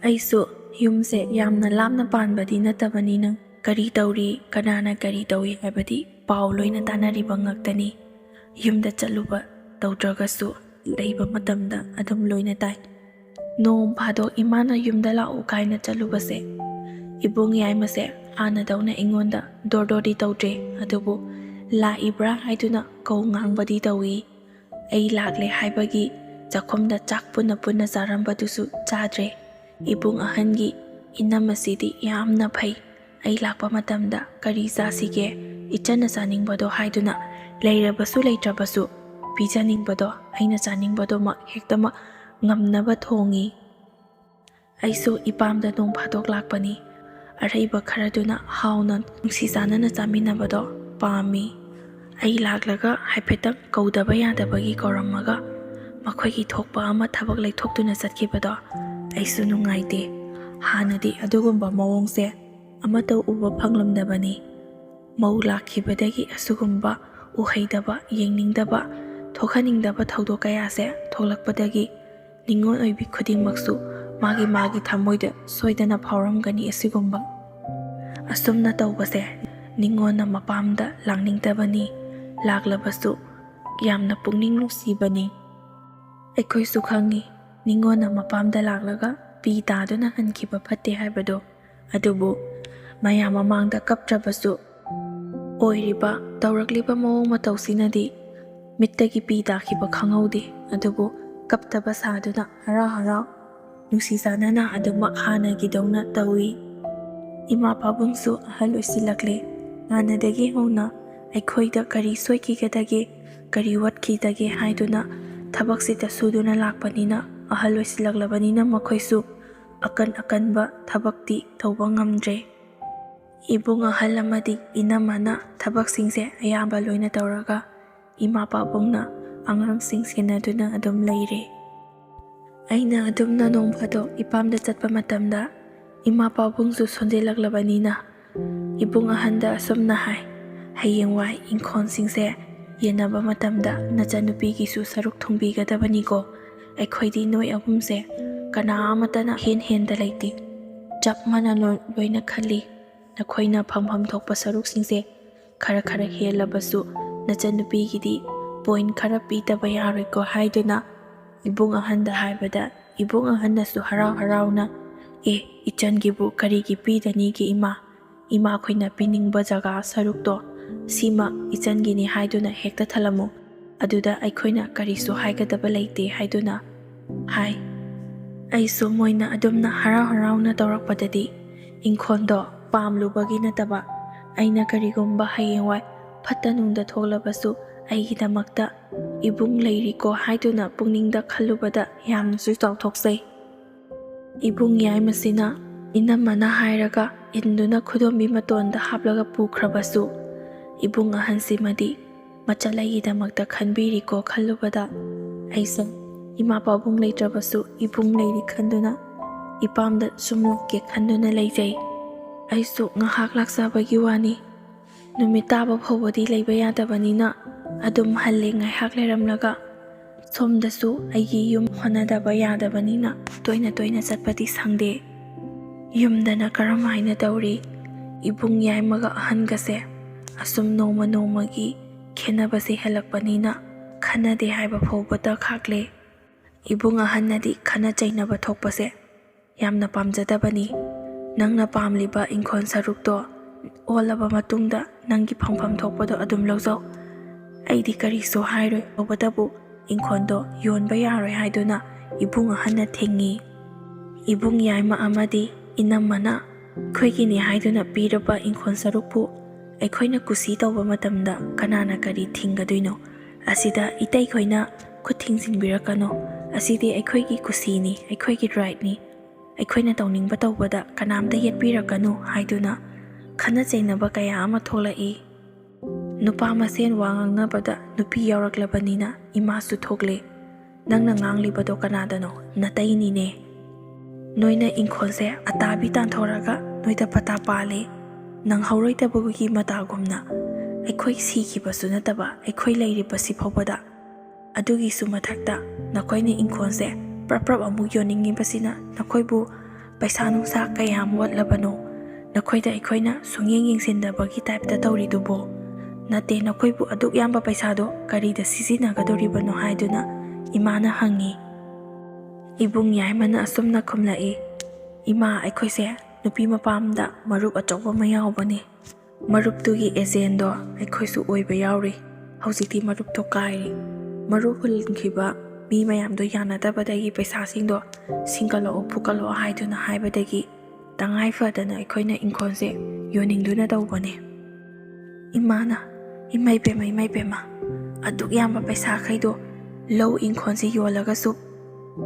ꯑꯩꯁꯨ ꯌꯨꯝꯁꯦ ꯌꯥꯝꯅ ꯂꯥꯞꯅ ꯄꯥꯟꯕꯗꯤ ꯅꯠꯇꯕꯅꯤꯅ ꯀꯔꯤ ꯇꯧꯔꯤ, ꯀꯅꯥꯅ ꯀꯔꯤ ꯇꯧꯏ ꯍꯥꯏꯕꯗꯤ ꯄꯥꯎ ꯂꯣꯏꯅ ꯇꯥꯅꯔꯤꯕ ꯉꯥꯛꯇꯅꯤ꯫ ꯌꯨꯝꯗ ꯆꯠꯂꯨꯕ ꯇꯧꯗ꯭ꯔꯒꯁꯨ ꯂꯩꯕ ꯃꯇꯝꯗ ꯑꯗꯨꯝ ꯂꯣꯏꯅ ꯇꯥꯏ꯫ ꯅꯣꯡ ꯐꯥꯗꯣꯛ ꯏꯃꯥꯅ ꯌꯨꯝꯗ ꯂꯥꯛꯎ ꯀꯥꯏꯅ ꯆꯠꯂꯨꯕꯁꯦ ꯏꯕꯨꯡ ꯌꯥꯏꯃꯁꯦ ꯍꯥꯟꯅꯗꯧꯅ ꯑꯩꯉꯣꯟꯗ ꯗꯣꯔ ꯗꯣꯔꯗꯤ ꯇꯧꯗ꯭ꯔꯦ, ꯑꯗꯨꯕꯨ ꯂꯥꯛꯏꯕ꯭ꯔꯥ ꯍꯥꯏꯗꯨꯅ ꯀꯧ ꯉꯥꯡꯕꯗꯤ ꯇꯧꯏ꯫ ꯑꯩ ꯂꯥꯛꯂꯦ ꯍꯥꯏꯕꯒꯤ ꯆꯥꯛꯈꯨꯝꯗ ꯆꯥꯛ ꯄꯨꯟꯅ ꯄꯨꯟꯅ ꯆꯥꯔꯝꯕꯗꯨꯁꯨ ꯆꯥꯗ꯭ꯔꯦ꯫ ꯏꯕꯨꯡ ꯑꯍꯟꯒꯤ ꯏꯅꯝ ꯑꯁꯤꯗꯤ ꯌꯥꯝꯅ ꯐꯩ꯫ ꯑꯩ ꯂꯥꯛꯄ ꯃꯇꯝꯗ "ꯀꯔꯤ ꯆꯥꯁꯤꯒꯦ? ꯏꯆꯟꯅ ꯆꯥꯅꯤꯡꯕꯗꯣ" ꯍꯥꯏꯗꯨꯅ ꯂꯩꯔꯕꯁꯨ ꯂꯩꯇ꯭ꯔꯕꯁꯨ ꯄꯤꯖꯅꯤꯡꯕꯗꯣ, ꯑꯩꯅ ꯆꯥꯅꯤꯡꯕꯗꯨꯃꯛ ꯍꯦꯛꯇꯃꯛ ꯉꯝꯅꯕ ꯊꯣꯡꯉꯤ꯫ ꯑꯩꯁꯨ ꯏꯄꯥꯝꯗ ꯅꯣꯡ ꯐꯥꯗꯣꯛ ꯂꯥꯛꯄꯅꯤ꯫ ꯑꯔꯩꯕ ꯈꯔꯗꯨꯅ ꯍꯥꯎꯅ ꯅꯨꯡꯁꯤ ꯆꯥꯟꯅꯅ ꯆꯥꯃꯤꯟꯅꯕꯗꯣ ꯄꯥꯝꯃꯤ꯫ ꯑꯩ ꯂꯥꯛꯂꯒ ꯍꯥꯏꯐꯦꯠꯇꯪ ꯀꯧꯗꯕ ꯌꯥꯗꯕꯒꯤ ꯀꯧꯔꯝꯃꯒ ꯃꯈꯣꯏꯒꯤ ꯊꯣꯛꯄ ꯑꯃ ꯊꯕꯛ ꯂꯩꯊꯣꯛꯇꯨꯅ ꯆꯠꯈꯤꯕꯗꯣ ꯑꯩꯁꯨ ꯅꯨꯡꯉꯥꯏꯇꯦ꯫ ꯍꯥꯟꯅꯗꯤ ꯑꯗꯨꯒꯨꯝꯕ ꯃꯑꯣꯡꯁꯦ ꯑꯃꯠꯇ ꯎꯕ ꯐꯪꯂꯝꯗꯕꯅꯤ꯫ ꯃꯧ ꯂꯥꯛꯈꯤꯕꯗꯒꯤ ꯑꯁꯤꯒꯨꯝꯕ ꯎꯍꯩꯗꯕ, ꯌꯦꯡꯅꯤꯡꯗꯕ, ꯊꯣꯛꯍꯟꯅꯤꯡꯗꯕ ꯊꯧꯗꯣꯛ ꯀꯌꯥꯁꯦ ꯊꯣꯛꯂꯛꯄꯗꯒꯤ ꯅꯤꯉꯣꯜ ꯑꯣꯏꯕꯤ ꯈꯨꯗꯤꯡꯃꯛꯁꯨ ꯃꯥꯒꯤ ꯃꯥꯒꯤ ꯊꯃꯣꯏꯗ ꯁꯣꯏꯗꯅ ꯐꯥꯎꯔꯝꯒꯅꯤ꯫ ꯑꯁꯤꯒꯨꯝꯕ ꯑꯁꯨꯝꯅ ꯇꯧꯕꯁꯦ ꯅꯤꯉꯣꯜꯅ ꯃꯄꯥꯝꯗ ꯂꯥꯛꯅꯤꯡꯗꯕꯅꯤ, ꯂꯥꯛꯂꯕꯁꯨ ꯌꯥꯝꯅ ꯄꯨꯛꯅꯤꯡ ꯅꯨꯡꯁꯤꯕꯅꯤ꯫ ꯑꯩꯈꯣꯏꯁꯨ ꯈꯪꯉꯤ, ꯅꯤꯉꯣꯜꯅ ꯃꯄꯥꯝꯗ ꯂꯥꯛꯂꯒ ꯄꯤ ꯇꯥꯗꯨꯅ ꯍꯟꯈꯤꯕ ꯐꯠꯇꯦ ꯍꯥꯏꯕꯗꯣ꯫ ꯑꯗꯨꯕꯨ ꯃꯌꯥꯝ ꯃꯃꯥꯡꯗ ꯀꯞꯇ꯭ꯔꯕꯁꯨ, ꯑꯣꯏꯔꯤꯕ ꯇꯧꯔꯛꯂꯤꯕ ꯃꯑꯣꯡ ꯃꯇꯧꯁꯤꯅꯗꯤ ꯃꯤꯠꯇꯒꯤ ꯄꯤ ꯇꯥꯈꯤꯕ ꯈꯪꯍꯧꯗꯦ꯫ ꯑꯗꯨꯕꯨ ꯀꯞꯇꯕ ꯁꯥꯗꯨꯅ ꯍꯔꯥꯎ ꯍꯔꯥꯎ ꯅꯨꯡꯁꯤ ꯆꯥꯟꯅꯅ ꯑꯗꯨꯃꯛ ꯍꯥꯟꯅꯒꯤꯗꯧꯅ ꯇꯧꯏ꯫ ꯏꯃꯥ ꯄꯥꯕꯨꯡꯁꯨ ꯑꯍꯜ ꯑꯣꯏꯁꯤꯜꯂꯛꯂꯦ꯫ ꯍꯥꯟꯅꯗꯒꯤ ꯍꯧꯅ ꯑꯩꯈꯣꯏꯗ ꯀꯔꯤ ꯁꯣꯏꯈꯤꯒꯗꯒꯦ, ꯀꯔꯤ ꯋꯥꯠꯈꯤꯗꯒꯦ ꯍꯥꯏꯗꯨꯅ ꯊꯕꯛꯁꯤꯗ ꯁꯨꯗꯨꯅ ꯂꯥꯛꯄꯅꯤꯅ, ꯑꯍꯜ ꯑꯣꯏꯁꯤꯜꯂꯛꯂꯕꯅꯤꯅ ꯃꯈꯣꯏꯁꯨ ꯑꯀꯟ ꯑꯀꯟꯕ ꯊꯕꯛꯇꯤ ꯇꯧꯕ ꯉꯝꯗ꯭ꯔꯦ꯫ ꯏꯕꯨꯡ ꯑꯍꯜ ꯑꯃꯗꯤ ꯏꯅꯝꯃꯅ ꯊꯕꯛꯁꯤꯡꯁꯦ ꯑꯌꯥꯝꯕ ꯂꯣꯏꯅ ꯇꯧꯔꯒ ꯏꯃꯥ ꯄꯥꯕꯨꯡꯅ ꯑꯉꯥꯡꯁꯤꯡ ꯁꯦꯟꯅꯗꯨꯅ ꯑꯗꯨꯝ ꯂꯩꯔꯦ꯫ ꯑꯩꯅ ꯑꯗꯨꯝꯅ ꯅꯣꯡ ꯐꯥꯗꯣꯛ ꯏꯄꯥꯝꯗ ꯆꯠꯄ ꯃꯇꯝꯗ ꯏꯃꯥ ꯄꯥꯕꯨꯡꯁꯨ ꯁꯣꯟꯖꯤꯜꯂꯛꯂꯕꯅꯤꯅ ꯏꯕꯨꯡ ꯑꯍꯟꯗ ꯑꯁꯨꯝꯅ ꯍꯥꯏ, "ꯍꯌꯦꯡꯋꯥꯏ ꯏꯪꯈꯣꯜꯁꯤꯡꯁꯦ ꯌꯦꯟꯅꯕ ꯃꯇꯝꯗ ꯅꯆꯟꯅꯨꯄꯤꯒꯤꯁꯨ ꯁꯔꯨꯛ ꯊꯨꯡꯕꯤꯒꯗꯕꯅꯤꯀꯣ꯫ ꯑꯩꯈꯣꯏꯗꯤ ꯅꯣꯏ ꯑꯍꯨꯝꯁꯦ ꯀꯅꯥ ꯑꯃꯠꯇꯅ ꯍꯦꯟ ꯍꯦꯟꯗ ꯂꯩꯇꯦ꯫ ꯆꯞ ꯃꯥꯟꯅ ꯂꯣꯏ-, ꯂꯣꯏꯅ ꯈꯜꯂꯤ꯫ ꯅꯈꯣꯏꯅ ꯐꯪꯐꯝ ꯊꯣꯛꯄ ꯁꯔꯨꯛꯁꯤꯡꯁꯦ ꯈꯔ ꯈꯔ ꯍꯦꯜꯂꯕꯁꯨ ꯅꯆꯟꯅꯨꯄꯤꯒꯤꯗꯤ ꯄꯣꯏꯟ ꯈꯔ ꯄꯤꯗꯕ ꯌꯥꯔꯣꯏꯀꯣ" ꯍꯥꯏꯗꯨꯅ ꯏꯕꯨꯡ ꯑꯍꯟꯗ ꯍꯥꯏꯕꯗ, ꯏꯕꯨꯡ ꯑꯍꯟꯅꯁꯨ ꯍꯔꯥꯎ ꯍꯔꯥꯎꯅ, "ꯑꯦ, ꯏꯆꯟꯒꯤꯕꯨ ꯀꯔꯤꯒꯤ ꯄꯤꯗꯅꯤꯒꯦ ꯏꯃꯥ? ꯏꯃꯥꯈꯣꯏꯅ ꯄꯤꯅꯤꯡꯕ ꯖꯒꯥ ꯁꯔꯨꯛꯇꯣ ꯁꯤꯃ ꯏꯆꯟꯒꯤꯅꯤ ꯍꯥꯏꯗꯨꯅ ꯍꯦꯛꯇ ꯊꯜꯂꯝꯃꯨ꯫ ꯑꯗꯨꯗ ꯑꯩꯈꯣꯏꯅ ꯀꯔꯤꯁꯨ ꯍꯥꯏꯒꯗꯕ ꯂꯩꯇꯦ" ꯍꯥꯏꯗꯨꯅ ꯍꯥꯏ꯫ ꯑꯩꯁꯨ ꯃꯣꯏꯅ ꯑꯗꯨꯝꯅ ꯍꯔꯥꯎ ꯍꯔꯥꯎꯅ ꯇꯧꯔꯛꯄꯗꯗꯤ ꯏꯪꯈꯣꯜꯗꯣ ꯄꯥꯝꯂꯨꯕꯒꯤ ꯅꯠꯇꯕ, ꯑꯩꯅ ꯀꯔꯤꯒꯨꯝꯕ ꯍꯌꯦꯡꯋꯥꯏ ꯐꯠꯇ ꯅꯨꯡꯗ ꯊꯣꯛꯂꯕꯁꯨ ꯑꯩꯒꯤꯗꯃꯛꯇ ꯏꯕꯨꯡ ꯂꯩꯔꯤꯀꯣ ꯍꯥꯏꯗꯨꯅ ꯄꯨꯛꯅꯤꯡꯗ ꯈꯜꯂꯨꯕꯗ ꯌꯥꯝꯅꯁꯨ ꯆꯥꯎꯊꯣꯛꯆꯩ꯫ ꯏꯕꯨꯡ ꯌꯥꯏꯃꯁꯤꯅ ꯏꯅꯝꯃꯅ ꯍꯥꯏꯔꯒ ꯏꯟꯗꯨꯅ ꯈꯨꯗꯣꯝꯕꯤ ꯃꯇꯣꯟꯗ ꯍꯥꯞꯂꯒ ꯄꯨꯈ꯭ꯔꯕꯁꯨ, ꯏꯕꯨꯡ ꯑꯍꯟꯁꯤꯃꯗꯤ ꯃꯆꯜ ꯑꯩꯒꯤꯗꯃꯛꯇ ꯈꯟꯕꯤꯔꯤꯀꯣ ꯈꯜꯂꯨꯕꯗ, ꯑꯩꯁꯦ ꯏꯃꯥ ꯄꯥꯕꯨꯡ ꯂꯩꯇ꯭ꯔꯕꯁꯨ ꯏꯕꯨꯡ ꯂꯩꯔꯤ ꯈꯟꯗꯨꯅ ꯏꯄꯥꯝꯗ ꯁꯨꯝ ꯂꯥꯛꯀꯦ ꯈꯟꯗꯨꯅ ꯂꯩꯖꯩ꯫ ꯑꯩꯁꯨ ꯉꯥꯏꯍꯥꯛ ꯂꯥꯛꯆꯕꯒꯤ ꯋꯥꯅꯤ꯫ ꯅꯨꯃꯤꯠ ꯇꯥꯕ ꯐꯥꯎꯕꯗꯤ ꯂꯩꯕ ꯌꯥꯗꯕꯅꯤꯅ ꯑꯗꯨꯝ ꯍꯜꯂꯦ꯫ ꯉꯥꯏꯍꯥꯛ ꯂꯩꯔꯝꯂꯒ ꯁꯣꯝꯗꯁꯨ ꯑꯩꯒꯤ ꯌꯨꯝ ꯍꯣꯠꯅꯗꯕ ꯌꯥꯗꯕꯅꯤꯅ ꯇꯣꯏꯅ ꯇꯣꯏꯅ ꯆꯠꯄꯗꯤ ꯁꯪꯗꯦ꯫ ꯌꯨꯝꯗꯅ ꯀꯔꯝ ꯍꯥꯏꯅ ꯇꯧꯔꯤ? ꯏꯕꯨꯡ ꯌꯥꯏꯃꯒ ꯑꯍꯟꯒꯁꯦ ꯑꯁꯨꯝ ꯅꯣꯡꯃ ꯅꯣꯡꯃꯒꯤ ꯈꯦꯟꯅꯕꯁꯦ ꯍꯦꯜꯂꯛꯄꯅꯤꯅ ꯈꯟꯅꯗꯦ ꯍꯥꯏꯕ ꯐꯥꯎꯕꯗ ꯈꯥꯛꯂꯦ꯫ ꯏꯕꯨꯡ ꯑꯍꯟꯅꯗꯤ ꯈꯟꯅ ꯆꯩꯅꯕ ꯊꯣꯛꯄꯁꯦ ꯌꯥꯝꯅ ꯄꯥꯝꯖꯗꯕꯅꯤ꯫ "ꯅꯪꯅ ꯄꯥꯝꯂꯤꯕ ꯏꯪꯈꯣꯜ ꯁꯔꯨꯛꯇꯣ ꯑꯣꯜꯂꯕ ꯃꯇꯨꯡꯗ ꯅꯪꯒꯤ ꯐꯪꯐꯝ ꯊꯣꯛꯄꯗꯣ ꯑꯗꯨꯝ ꯂꯧꯖꯧ꯫ ꯑꯩꯗꯤ ꯀꯔꯤꯁꯨ ꯍꯥꯏꯔꯣꯏ꯫ ꯇꯧꯕꯇꯕꯨ ꯏꯪꯈꯣꯜꯗꯣ ꯌꯣꯟꯕ ꯌꯥꯔꯣꯏ" ꯍꯥꯏꯗꯨꯅ ꯏꯕꯨꯡ ꯑꯍꯟꯅ ꯊꯤꯡꯉꯤ꯫ ꯏꯕꯨꯡ ꯌꯥꯏꯃ ꯑꯃꯗꯤ ꯏꯅꯝꯃꯅ ꯑꯩꯈꯣꯏꯒꯤꯅꯤ ꯍꯥꯏꯗꯨꯅ ꯄꯤꯔꯕ ꯏꯪꯈꯣꯜ ꯁꯔꯨꯛꯄꯨ ꯑꯩꯈꯣꯏꯅ ꯀꯨꯁꯤ ꯇꯧꯕ ꯃꯇꯝꯗ ꯀꯅꯥꯅ ꯀꯔꯤ ꯊꯤꯡꯒꯗꯣꯏꯅꯣ? ꯑꯁꯤꯗ ꯏꯇꯩꯈꯣꯏꯅ ꯈꯨꯠ ꯊꯤꯡꯖꯤꯟꯕꯤꯔꯛꯀꯅꯣ꯫ ꯑꯁꯤꯗꯤ ꯑꯩꯈꯣꯏꯒꯤ ꯀꯨꯁꯤꯅꯤ, ꯑꯩꯈꯣꯏꯒꯤ ꯔꯥꯏꯠꯅꯤ꯫ ꯑꯩꯈꯣꯏꯅ ꯇꯧꯅꯤꯡꯕ ꯇꯧꯕꯗ ꯀꯅꯥꯝꯇ ꯌꯦꯠꯄꯤꯔꯛꯀꯅꯨ ꯍꯥꯏꯗꯨꯅ ꯈꯟꯅ ꯆꯩꯅꯕ ꯀꯌꯥ ꯑꯃ ꯊꯣꯛꯂꯛꯏ꯫ ꯅꯨꯄꯥ ꯃꯁꯦꯟ ꯋꯥ ꯉꯥꯡꯅꯕꯗ ꯅꯨꯄꯤ ꯌꯥꯎꯔꯛꯂꯕꯅꯤꯅ ꯏꯃꯥꯁꯨ ꯊꯣꯛꯂꯦ꯫ "ꯅꯪꯅ ꯉꯥꯡꯂꯤꯕꯗꯣ ꯀꯅꯥꯗꯅꯣ? ꯅꯇꯩꯅꯤꯅꯦ꯫ ꯅꯣꯏꯅ ꯏꯪꯈꯣꯜꯁꯦ ꯑꯇꯥꯕꯤ ꯇꯥꯟꯊꯣꯔꯒ ꯅꯣꯏꯗ ꯄꯇꯥ ꯄꯥꯜꯂꯦ꯫ ꯅꯪꯍꯧꯔꯣꯏꯗꯕꯒꯤ ꯃꯇꯥꯒꯨꯝꯅ ꯑꯩꯈꯣꯏ ꯁꯤꯈꯤꯕꯁꯨ ꯅꯠꯇꯕ ꯑꯩꯈꯣꯏ ꯂꯩꯔꯤꯕꯁꯤ ꯐꯥꯎꯕꯗ꯫ ꯑꯗꯨꯒꯤꯁꯨ ꯃꯊꯛꯇ ꯅꯈꯣꯏꯅ ꯏꯪꯈꯣꯜꯁꯦ ꯄ꯭ꯔꯞ ꯄ꯭ꯔꯞ ꯑꯃꯨꯛ ꯌꯣꯟꯅꯤꯡꯉꯤꯕꯁꯤꯅ ꯅꯈꯣꯏꯕꯨ ꯄꯩꯁꯥ ꯅꯨꯡꯁꯥ ꯀꯌꯥꯝ ꯋꯥꯠꯂꯕꯅꯣ? ꯅꯈꯣꯏꯗ ꯑꯩꯈꯣꯏꯅ ꯁꯨꯡꯌꯦꯡ ꯌꯦꯡꯁꯤꯟꯗꯕꯒꯤ ꯇꯥꯏꯞꯇ ꯇꯧꯔꯤꯗꯨꯕꯣ? ꯅꯠꯇꯦ, ꯅꯈꯣꯏꯕꯨ ꯑꯗꯨꯛ ꯌꯥꯝꯕ ꯄꯩꯁꯥꯗꯣ ꯀꯔꯤꯗ ꯁꯤꯖꯤꯟꯅꯒꯗꯧꯔꯤꯕꯅꯣ?" ꯍꯥꯏꯗꯨꯅ ꯏꯃꯥꯅ ꯍꯪꯉꯤ꯫ ꯏꯕꯨꯡ ꯌꯥꯏꯃꯅ ꯑꯁꯨꯝꯅ ꯈꯨꯝꯂꯛꯏ, "ꯏꯃꯥ, ꯑꯩꯈꯣꯏꯁꯦ ꯅꯨꯄꯤ ꯃꯄꯥꯝꯗ ꯃꯔꯨꯞ ꯑꯆꯧꯕ ꯑꯃ ꯌꯥꯎꯕꯅꯤ꯫ ꯃꯔꯨꯞꯇꯨꯒꯤ ꯑꯦꯖꯦꯟꯗꯣ ꯑꯩꯈꯣꯏꯁꯨ ꯑꯣꯏꯕ ꯌꯥꯎꯔꯤ꯫ ꯍꯧꯖꯤꯛꯇꯤ ꯃꯔꯨꯞꯇꯣ ꯀꯥꯏꯔꯦ꯫ ꯃꯔꯨꯞ ꯍꯨꯟꯈꯤꯕ ꯃꯤ ꯃꯌꯥꯝꯗꯣ ꯌꯥꯅꯗꯕꯗꯒꯤ ꯄꯩꯁꯥꯁꯤꯡꯗꯣ ꯁꯤꯡꯀꯠꯂꯛꯑꯣ, ꯐꯨꯀꯠꯂꯛꯑꯣ ꯍꯥꯏꯗꯨꯅ ꯍꯥꯏꯕꯗꯒꯤ ꯇꯉꯥꯏ ꯐꯗꯅ ꯑꯩꯈꯣꯏꯅ ꯏꯪꯈꯣꯜꯁꯦ ꯌꯣꯟꯅꯤꯡꯗꯨꯅ ꯇꯧꯕꯅꯦ꯫ ꯏꯃꯥꯅ, "ꯏꯃꯩ ꯄꯦꯝꯃ, ꯏꯃꯩ ꯄꯦꯝꯃ, ꯑꯗꯨꯛ ꯌꯥꯝꯕ ꯄꯩꯁꯥꯈꯩꯗꯣ ꯂꯧ ꯏꯪꯈꯣꯜꯁꯦ ꯌꯣꯜꯂꯒꯁꯨ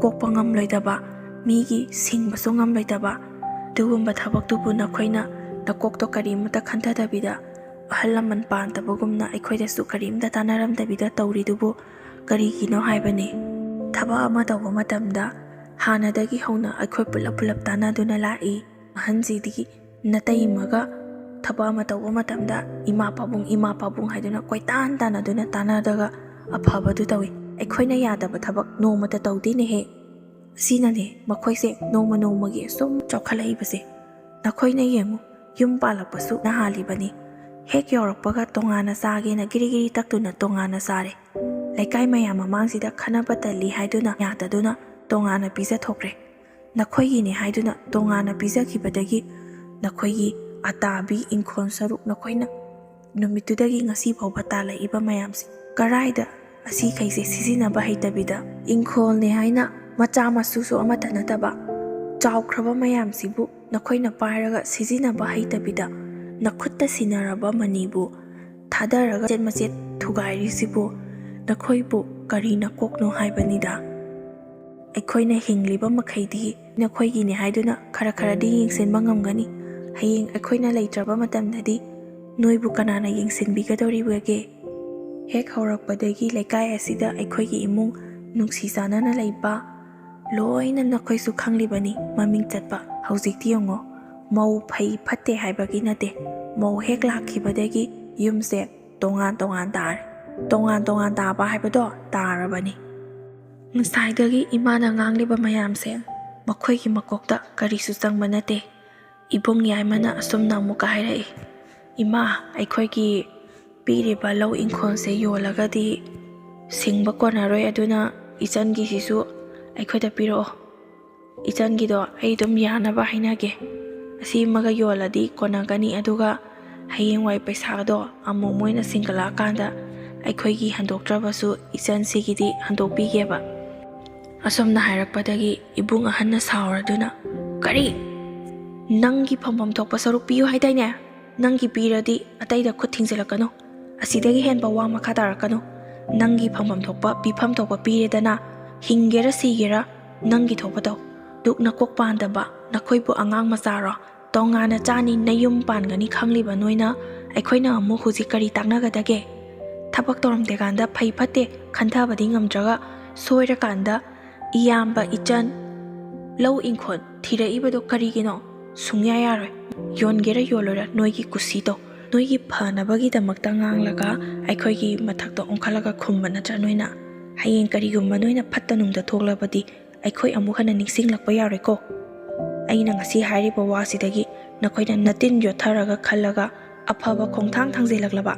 ꯀꯣꯛꯄ ꯉꯝꯂꯣꯏꯗꯕ, ꯃꯤꯒꯤ ꯁꯤꯡꯕꯁꯨ ꯉꯝꯂꯣꯏꯗꯕ, ꯑꯗꯨꯒꯨꯝꯕ ꯊꯕꯛꯇꯨꯕꯨ ꯅꯈꯣꯏꯅ ꯅꯀꯣꯛꯇꯣ ꯀꯔꯤꯃꯠꯇ ꯈꯟꯊꯗꯕꯤꯗ, ꯑꯍꯜ ꯂꯃꯟ ꯄꯥꯟꯗꯕꯒꯨꯝꯅ ꯑꯩꯈꯣꯏꯗꯁꯨ ꯀꯔꯤꯝꯇ ꯇꯥꯟꯅꯔꯝꯗꯕꯤꯗ ꯇꯧꯔꯤꯗꯨꯕꯨ ꯀꯔꯤꯒꯤꯅꯣ?" ꯍꯥꯏꯕꯅꯤ꯫ ꯊꯕꯛ ꯑꯃ ꯇꯧꯕ ꯃꯇꯝꯗ ꯍꯥꯟꯅꯗꯒꯤ ꯍꯧꯅ ꯑꯩꯈꯣꯏ ꯄꯨꯂꯞ ꯄꯨꯂꯞ ꯇꯥꯟꯅꯗꯨꯅ ꯂꯥꯛꯏ꯫ ꯑꯍꯟꯁꯤꯗꯒꯤ ꯅꯇꯩꯃꯒ ꯊꯕꯛ ꯑꯃ ꯇꯧꯕ ꯃꯇꯝꯗ "ꯏꯃꯥ ꯄꯥꯕꯨꯡ, ꯏꯃꯥ ꯄꯥꯕꯨꯡ" ꯍꯥꯏꯗꯨꯅ ꯀꯣꯏꯇꯥꯟ ꯇꯥꯟꯅꯗꯨꯅ ꯇꯥꯟꯅꯔꯒ ꯑꯐꯕꯗꯨ ꯇꯧꯏ꯫ ꯑꯩꯈꯣꯏꯅ ꯌꯥꯗꯕ ꯊꯕꯛ ꯅꯣꯡꯃꯇ ꯇꯧꯗꯦꯅꯦꯍꯦ꯫ ꯑꯁꯤꯅꯅꯦ ꯃꯈꯣꯏꯁꯦ ꯅꯣꯡꯃ ꯅꯣꯡꯃꯒꯤ ꯁꯨꯝ ꯆꯥꯎꯈꯠꯂꯛꯏꯕꯁꯦ꯫ ꯅꯈꯣꯏꯅ ꯌꯦꯡꯉꯨ, ꯌꯨꯝ ꯄꯥꯜꯂꯛꯄꯁꯨ ꯅꯍꯥꯜꯂꯤꯕꯅꯤ꯫ ꯍꯦꯛ ꯌꯧꯔꯛꯄꯒ ꯇꯣꯉꯥꯟꯅ ꯆꯥꯒꯦꯅ ꯒꯤꯔꯤ ꯒꯤꯔꯤ ꯇꯛꯇꯨꯅ ꯇꯣꯉꯥꯟꯅ ꯆꯥꯔꯦ꯫ ꯂꯩꯀꯥꯏ ꯃꯌꯥꯝ ꯃꯃꯥꯡꯁꯤꯗ ꯈꯟꯅꯕ ꯇꯜꯂꯤ ꯍꯥꯏꯗꯨꯅ ꯌꯥꯗꯗꯨꯅ ꯇꯣꯉꯥꯟꯅ ꯄꯤꯖꯊꯣꯛꯈ꯭ꯔꯦ꯫ ꯅꯈꯣꯏꯒꯤꯅꯤ ꯍꯥꯏꯗꯨꯅ ꯇꯣꯉꯥꯟꯅ ꯄꯤꯖꯈꯤꯕꯗꯒꯤ ꯅꯈꯣꯏꯒꯤ ꯑꯇꯥꯕꯤ ꯏꯪꯈꯣꯜ ꯁꯔꯨꯛ ꯅꯈꯣꯏꯅ ꯅꯨꯃꯤꯠꯇꯨꯗꯒꯤ ꯉꯁꯤ ꯐꯥꯎꯕ ꯇꯥꯜꯂꯛꯏꯕ ꯃꯌꯥꯝꯁꯤ ꯀꯔꯥꯏꯗ ꯑꯁꯤꯈꯩꯁꯦ ꯁꯤꯖꯤꯟꯅꯕ ꯍꯩꯇꯕꯤꯗ, ꯏꯪꯈꯣꯜꯅꯦ ꯍꯥꯏꯅ ꯃꯆꯥ ꯃꯁꯨꯁꯨ ꯑꯃꯠꯇ ꯅꯠꯇꯕ ꯆꯥꯎꯈ꯭ꯔꯕ ꯃꯌꯥꯝꯁꯤꯕꯨ ꯅꯈꯣꯏꯅ ꯄꯥꯏꯔꯒ ꯁꯤꯖꯤꯟꯅꯕ ꯍꯩꯇꯕꯤꯗ, ꯅꯈꯨꯠꯇ ꯁꯤꯟꯅꯔꯕ ꯃꯅꯤꯕꯨ ꯊꯥꯗꯔꯒ ꯃꯆꯦꯠ ꯃꯆꯦꯠ ꯊꯨꯒꯥꯏꯔꯤꯁꯤꯕꯨ ꯅꯈꯣꯏꯕꯨ ꯀꯔꯤꯅ ꯀꯣꯛꯅꯣ ꯍꯥꯏꯕꯅꯤꯗ꯫ ꯑꯩꯈꯣꯏꯅ ꯍꯤꯡꯂꯤꯕ ꯃꯈꯩꯗꯤ ꯅꯈꯣꯏꯒꯤꯅꯤ ꯍꯥꯏꯗꯨꯅ ꯈꯔ ꯈꯔꯗꯤ ꯌꯦꯡꯁꯤꯟꯕ ꯉꯝꯒꯅꯤ꯫ ꯍꯌꯦꯡ ꯑꯩꯈꯣꯏꯅ ꯂꯩꯇ꯭ꯔꯕ ꯃꯇꯝꯗꯗꯤ ꯅꯣꯏꯕꯨ ꯀꯅꯥꯅ ꯌꯦꯡꯁꯤꯟꯕꯤꯒꯗꯧꯔꯤꯕꯒꯦ? ꯍꯦꯛ ꯍꯧꯔꯛꯄꯗꯒꯤ ꯂꯩꯀꯥꯏ ꯑꯁꯤꯗ ꯑꯩꯈꯣꯏꯒꯤ ꯏꯃꯨꯡ ꯅꯨꯡꯁꯤ ꯆꯥꯟꯅꯅ ꯂꯩꯕ ꯂꯣꯏꯅ ꯅꯈꯣꯏꯁꯨ ꯈꯪꯂꯤꯕꯅꯤ꯫ ꯃꯃꯤꯡ ꯆꯠꯄ ꯍꯧꯖꯤꯛꯇꯤ ꯌꯦꯡꯉꯣ, ꯃꯧ ꯐꯩ ꯐꯠꯇꯦ ꯍꯥꯏꯕꯒꯤ ꯅꯠꯇꯦ, ꯃꯧ ꯍꯦꯛ ꯂꯥꯛꯈꯤꯕꯗꯒꯤ ꯌꯨꯝꯁꯦ ꯇꯣꯉꯥꯟ ꯇꯣꯉꯥꯟ ꯇꯥꯔꯦ꯫ ꯇꯣꯉꯥꯟ ꯇꯣꯉꯥꯟ ꯇꯥꯕ ꯍꯥꯏꯕꯗꯣ ꯇꯥꯔꯕꯅꯤ꯫ ꯉꯁꯥꯏꯗꯒꯤ ꯏꯃꯥꯅ ꯉꯥꯡꯂꯤꯕ ꯃꯌꯥꯝꯁꯦ ꯃꯈꯣꯏꯒꯤ ꯃꯀꯣꯛꯇ ꯀꯔꯤꯁꯨ ꯆꯪꯕ ꯅꯠꯇꯦ꯫ ꯏꯕꯨꯡ ꯌꯥꯏꯃꯅ ꯑꯁꯨꯝꯅ ꯑꯃꯨꯛꯀ ꯍꯥꯏꯔꯛꯏ, "ꯏꯃꯥ, ꯑꯩꯈꯣꯏꯒꯤ ꯄꯤꯔꯤꯕ ꯂꯧ ꯏꯪꯈꯣꯜꯁꯦ ꯌꯣꯜꯂꯒꯗꯤ ꯁꯤꯡꯕ ꯀꯣꯟꯅꯔꯣꯏ, ꯑꯗꯨꯅ ꯏꯆꯟꯒꯤꯁꯤꯁꯨ ꯑꯩꯈꯣꯏꯗ ꯄꯤꯔꯛꯑꯣ꯫ ꯏꯆꯟꯒꯤꯗꯣ ꯑꯩ ꯑꯗꯨꯝ ꯌꯥꯅꯕ ꯍꯥꯏꯅꯒꯦ꯫ ꯑꯁꯤꯃꯒ ꯌꯣꯜꯂꯗꯤ ꯀꯣꯟꯅꯒꯅꯤ, ꯑꯗꯨꯒ ꯍꯌꯦꯡꯋꯥꯏ ꯄꯩꯁꯥꯗꯣ ꯑꯃꯨꯛ ꯃꯣꯏꯅ ꯁꯤꯡꯀꯠꯂꯛꯑꯀꯥꯟꯗ ꯑꯩꯈꯣꯏꯒꯤ ꯍꯟꯗꯣꯛꯇ꯭ꯔꯕꯁꯨ ꯏꯆꯟꯁꯤꯒꯤꯗꯤ ꯍꯟꯗꯣꯛꯄꯤꯒꯦꯕ꯫ ꯑꯁꯣꯝꯅ ꯍꯥꯏꯔꯛꯄꯗꯒꯤ ꯏꯕꯨꯡ ꯑꯍꯟꯅ ꯁꯥꯎꯔꯗꯨꯅ, "ꯀꯔꯤ? ꯅꯪꯒꯤ ꯐꯪꯐꯝ ꯊꯣꯛꯄ ꯁꯔꯨꯛ ꯄꯤꯌꯨ ꯍꯥꯏꯗꯥꯏꯅꯦ? ꯅꯪꯒꯤ ꯄꯤꯔꯗꯤ ꯑꯇꯩꯗ ꯈꯨꯠ ꯊꯤꯡꯖꯤꯜꯂꯛꯀꯅꯨ꯫ ꯑꯁꯤꯗꯒꯤ ꯍꯦꯟꯕ ꯋꯥ ꯃꯈꯥ ꯇꯥꯔꯛꯀꯅꯨ꯫ ꯅꯪꯒꯤ ꯐꯪꯐꯝ ꯊꯣꯛꯄ, ꯄꯤꯐꯝ ꯊꯣꯛꯄ ꯄꯤꯔꯦꯗꯅ, ꯍꯤꯡꯒꯦꯔꯥ ꯁꯤꯒꯦꯔꯥ ꯅꯪꯒꯤ ꯊꯣꯛꯄ ꯇꯧ꯫ ꯗꯨꯛ ꯅꯀꯣꯛ ꯄꯥꯟꯗꯕ ꯅꯈꯣꯏꯕꯨ ꯑꯉꯥꯡ ꯃꯆꯥꯔꯣ? ꯇꯣꯉꯥꯟꯅ ꯆꯥꯅꯤ, ꯅꯌꯨꯝ ꯄꯥꯟꯒꯅꯤ ꯈꯪꯂꯤꯕ ꯅꯣꯏꯅ ꯑꯩꯈꯣꯏꯅ ꯑꯃꯨꯛ ꯍꯧꯖꯤꯛ ꯀꯔꯤ ꯇꯥꯛꯅꯒꯗꯒꯦ? ꯊꯕꯛ ꯇꯧꯔꯝꯗꯦꯀꯥꯟꯗ ꯐꯩ ꯐꯠꯇꯦ ꯈꯟꯊꯕꯗꯤ ꯉꯝꯗ꯭ꯔꯒ ꯁꯣꯏꯔꯀꯥꯟꯗ ꯏꯌꯥꯝꯕ ꯏꯆꯟ ꯂꯧ ꯏꯪꯈꯣꯜ ꯊꯤꯔꯛꯏꯕꯗꯣ ꯀꯔꯤꯒꯤꯅꯣ? ꯁꯨꯡꯌꯥ ꯌꯥꯔꯣꯏ꯫ ꯌꯣꯟꯒꯦꯔꯥ ꯌꯣꯜꯂꯣꯏꯔꯥ ꯅꯣꯏꯒꯤ ꯀꯨꯁꯤ ꯇꯧ꯫ ꯅꯣꯏꯒꯤ ꯐꯅꯕꯒꯤꯗꯃꯛꯇ ꯉꯥꯡꯂꯒ ꯑꯩꯈꯣꯏꯒꯤ ꯃꯊꯛꯇ ꯑꯣꯟꯈꯠꯂꯒ ꯈꯨꯝꯕ ꯅꯠꯇ꯭ꯔꯥ ꯅꯣꯏꯅ? ꯍꯌꯦꯡ ꯀꯔꯤꯒꯨꯝꯕ ꯅꯣꯏꯅ ꯐꯠꯇ ꯅꯨꯡꯗ ꯊꯣꯛꯂꯕꯗꯤ ꯑꯩꯈꯣꯏ ꯑꯃꯨꯛ ꯍꯟꯅ ꯅꯤꯡꯁꯤꯡꯂꯛꯄ ꯌꯥꯔꯣꯏꯀꯣ꯫ ꯑꯩꯅ ꯉꯁꯤ ꯍꯥꯏꯔꯤꯕ ꯋꯥꯁꯤꯗꯒꯤ ꯅꯈꯣꯏꯅ ꯅꯇꯤꯟ ꯌꯣꯠꯊꯔꯒ ꯈꯜꯂꯒ ꯑꯐꯕ ꯈꯣꯡꯊꯥꯡ ꯊꯥꯡꯖꯤꯜꯂꯛꯂꯕ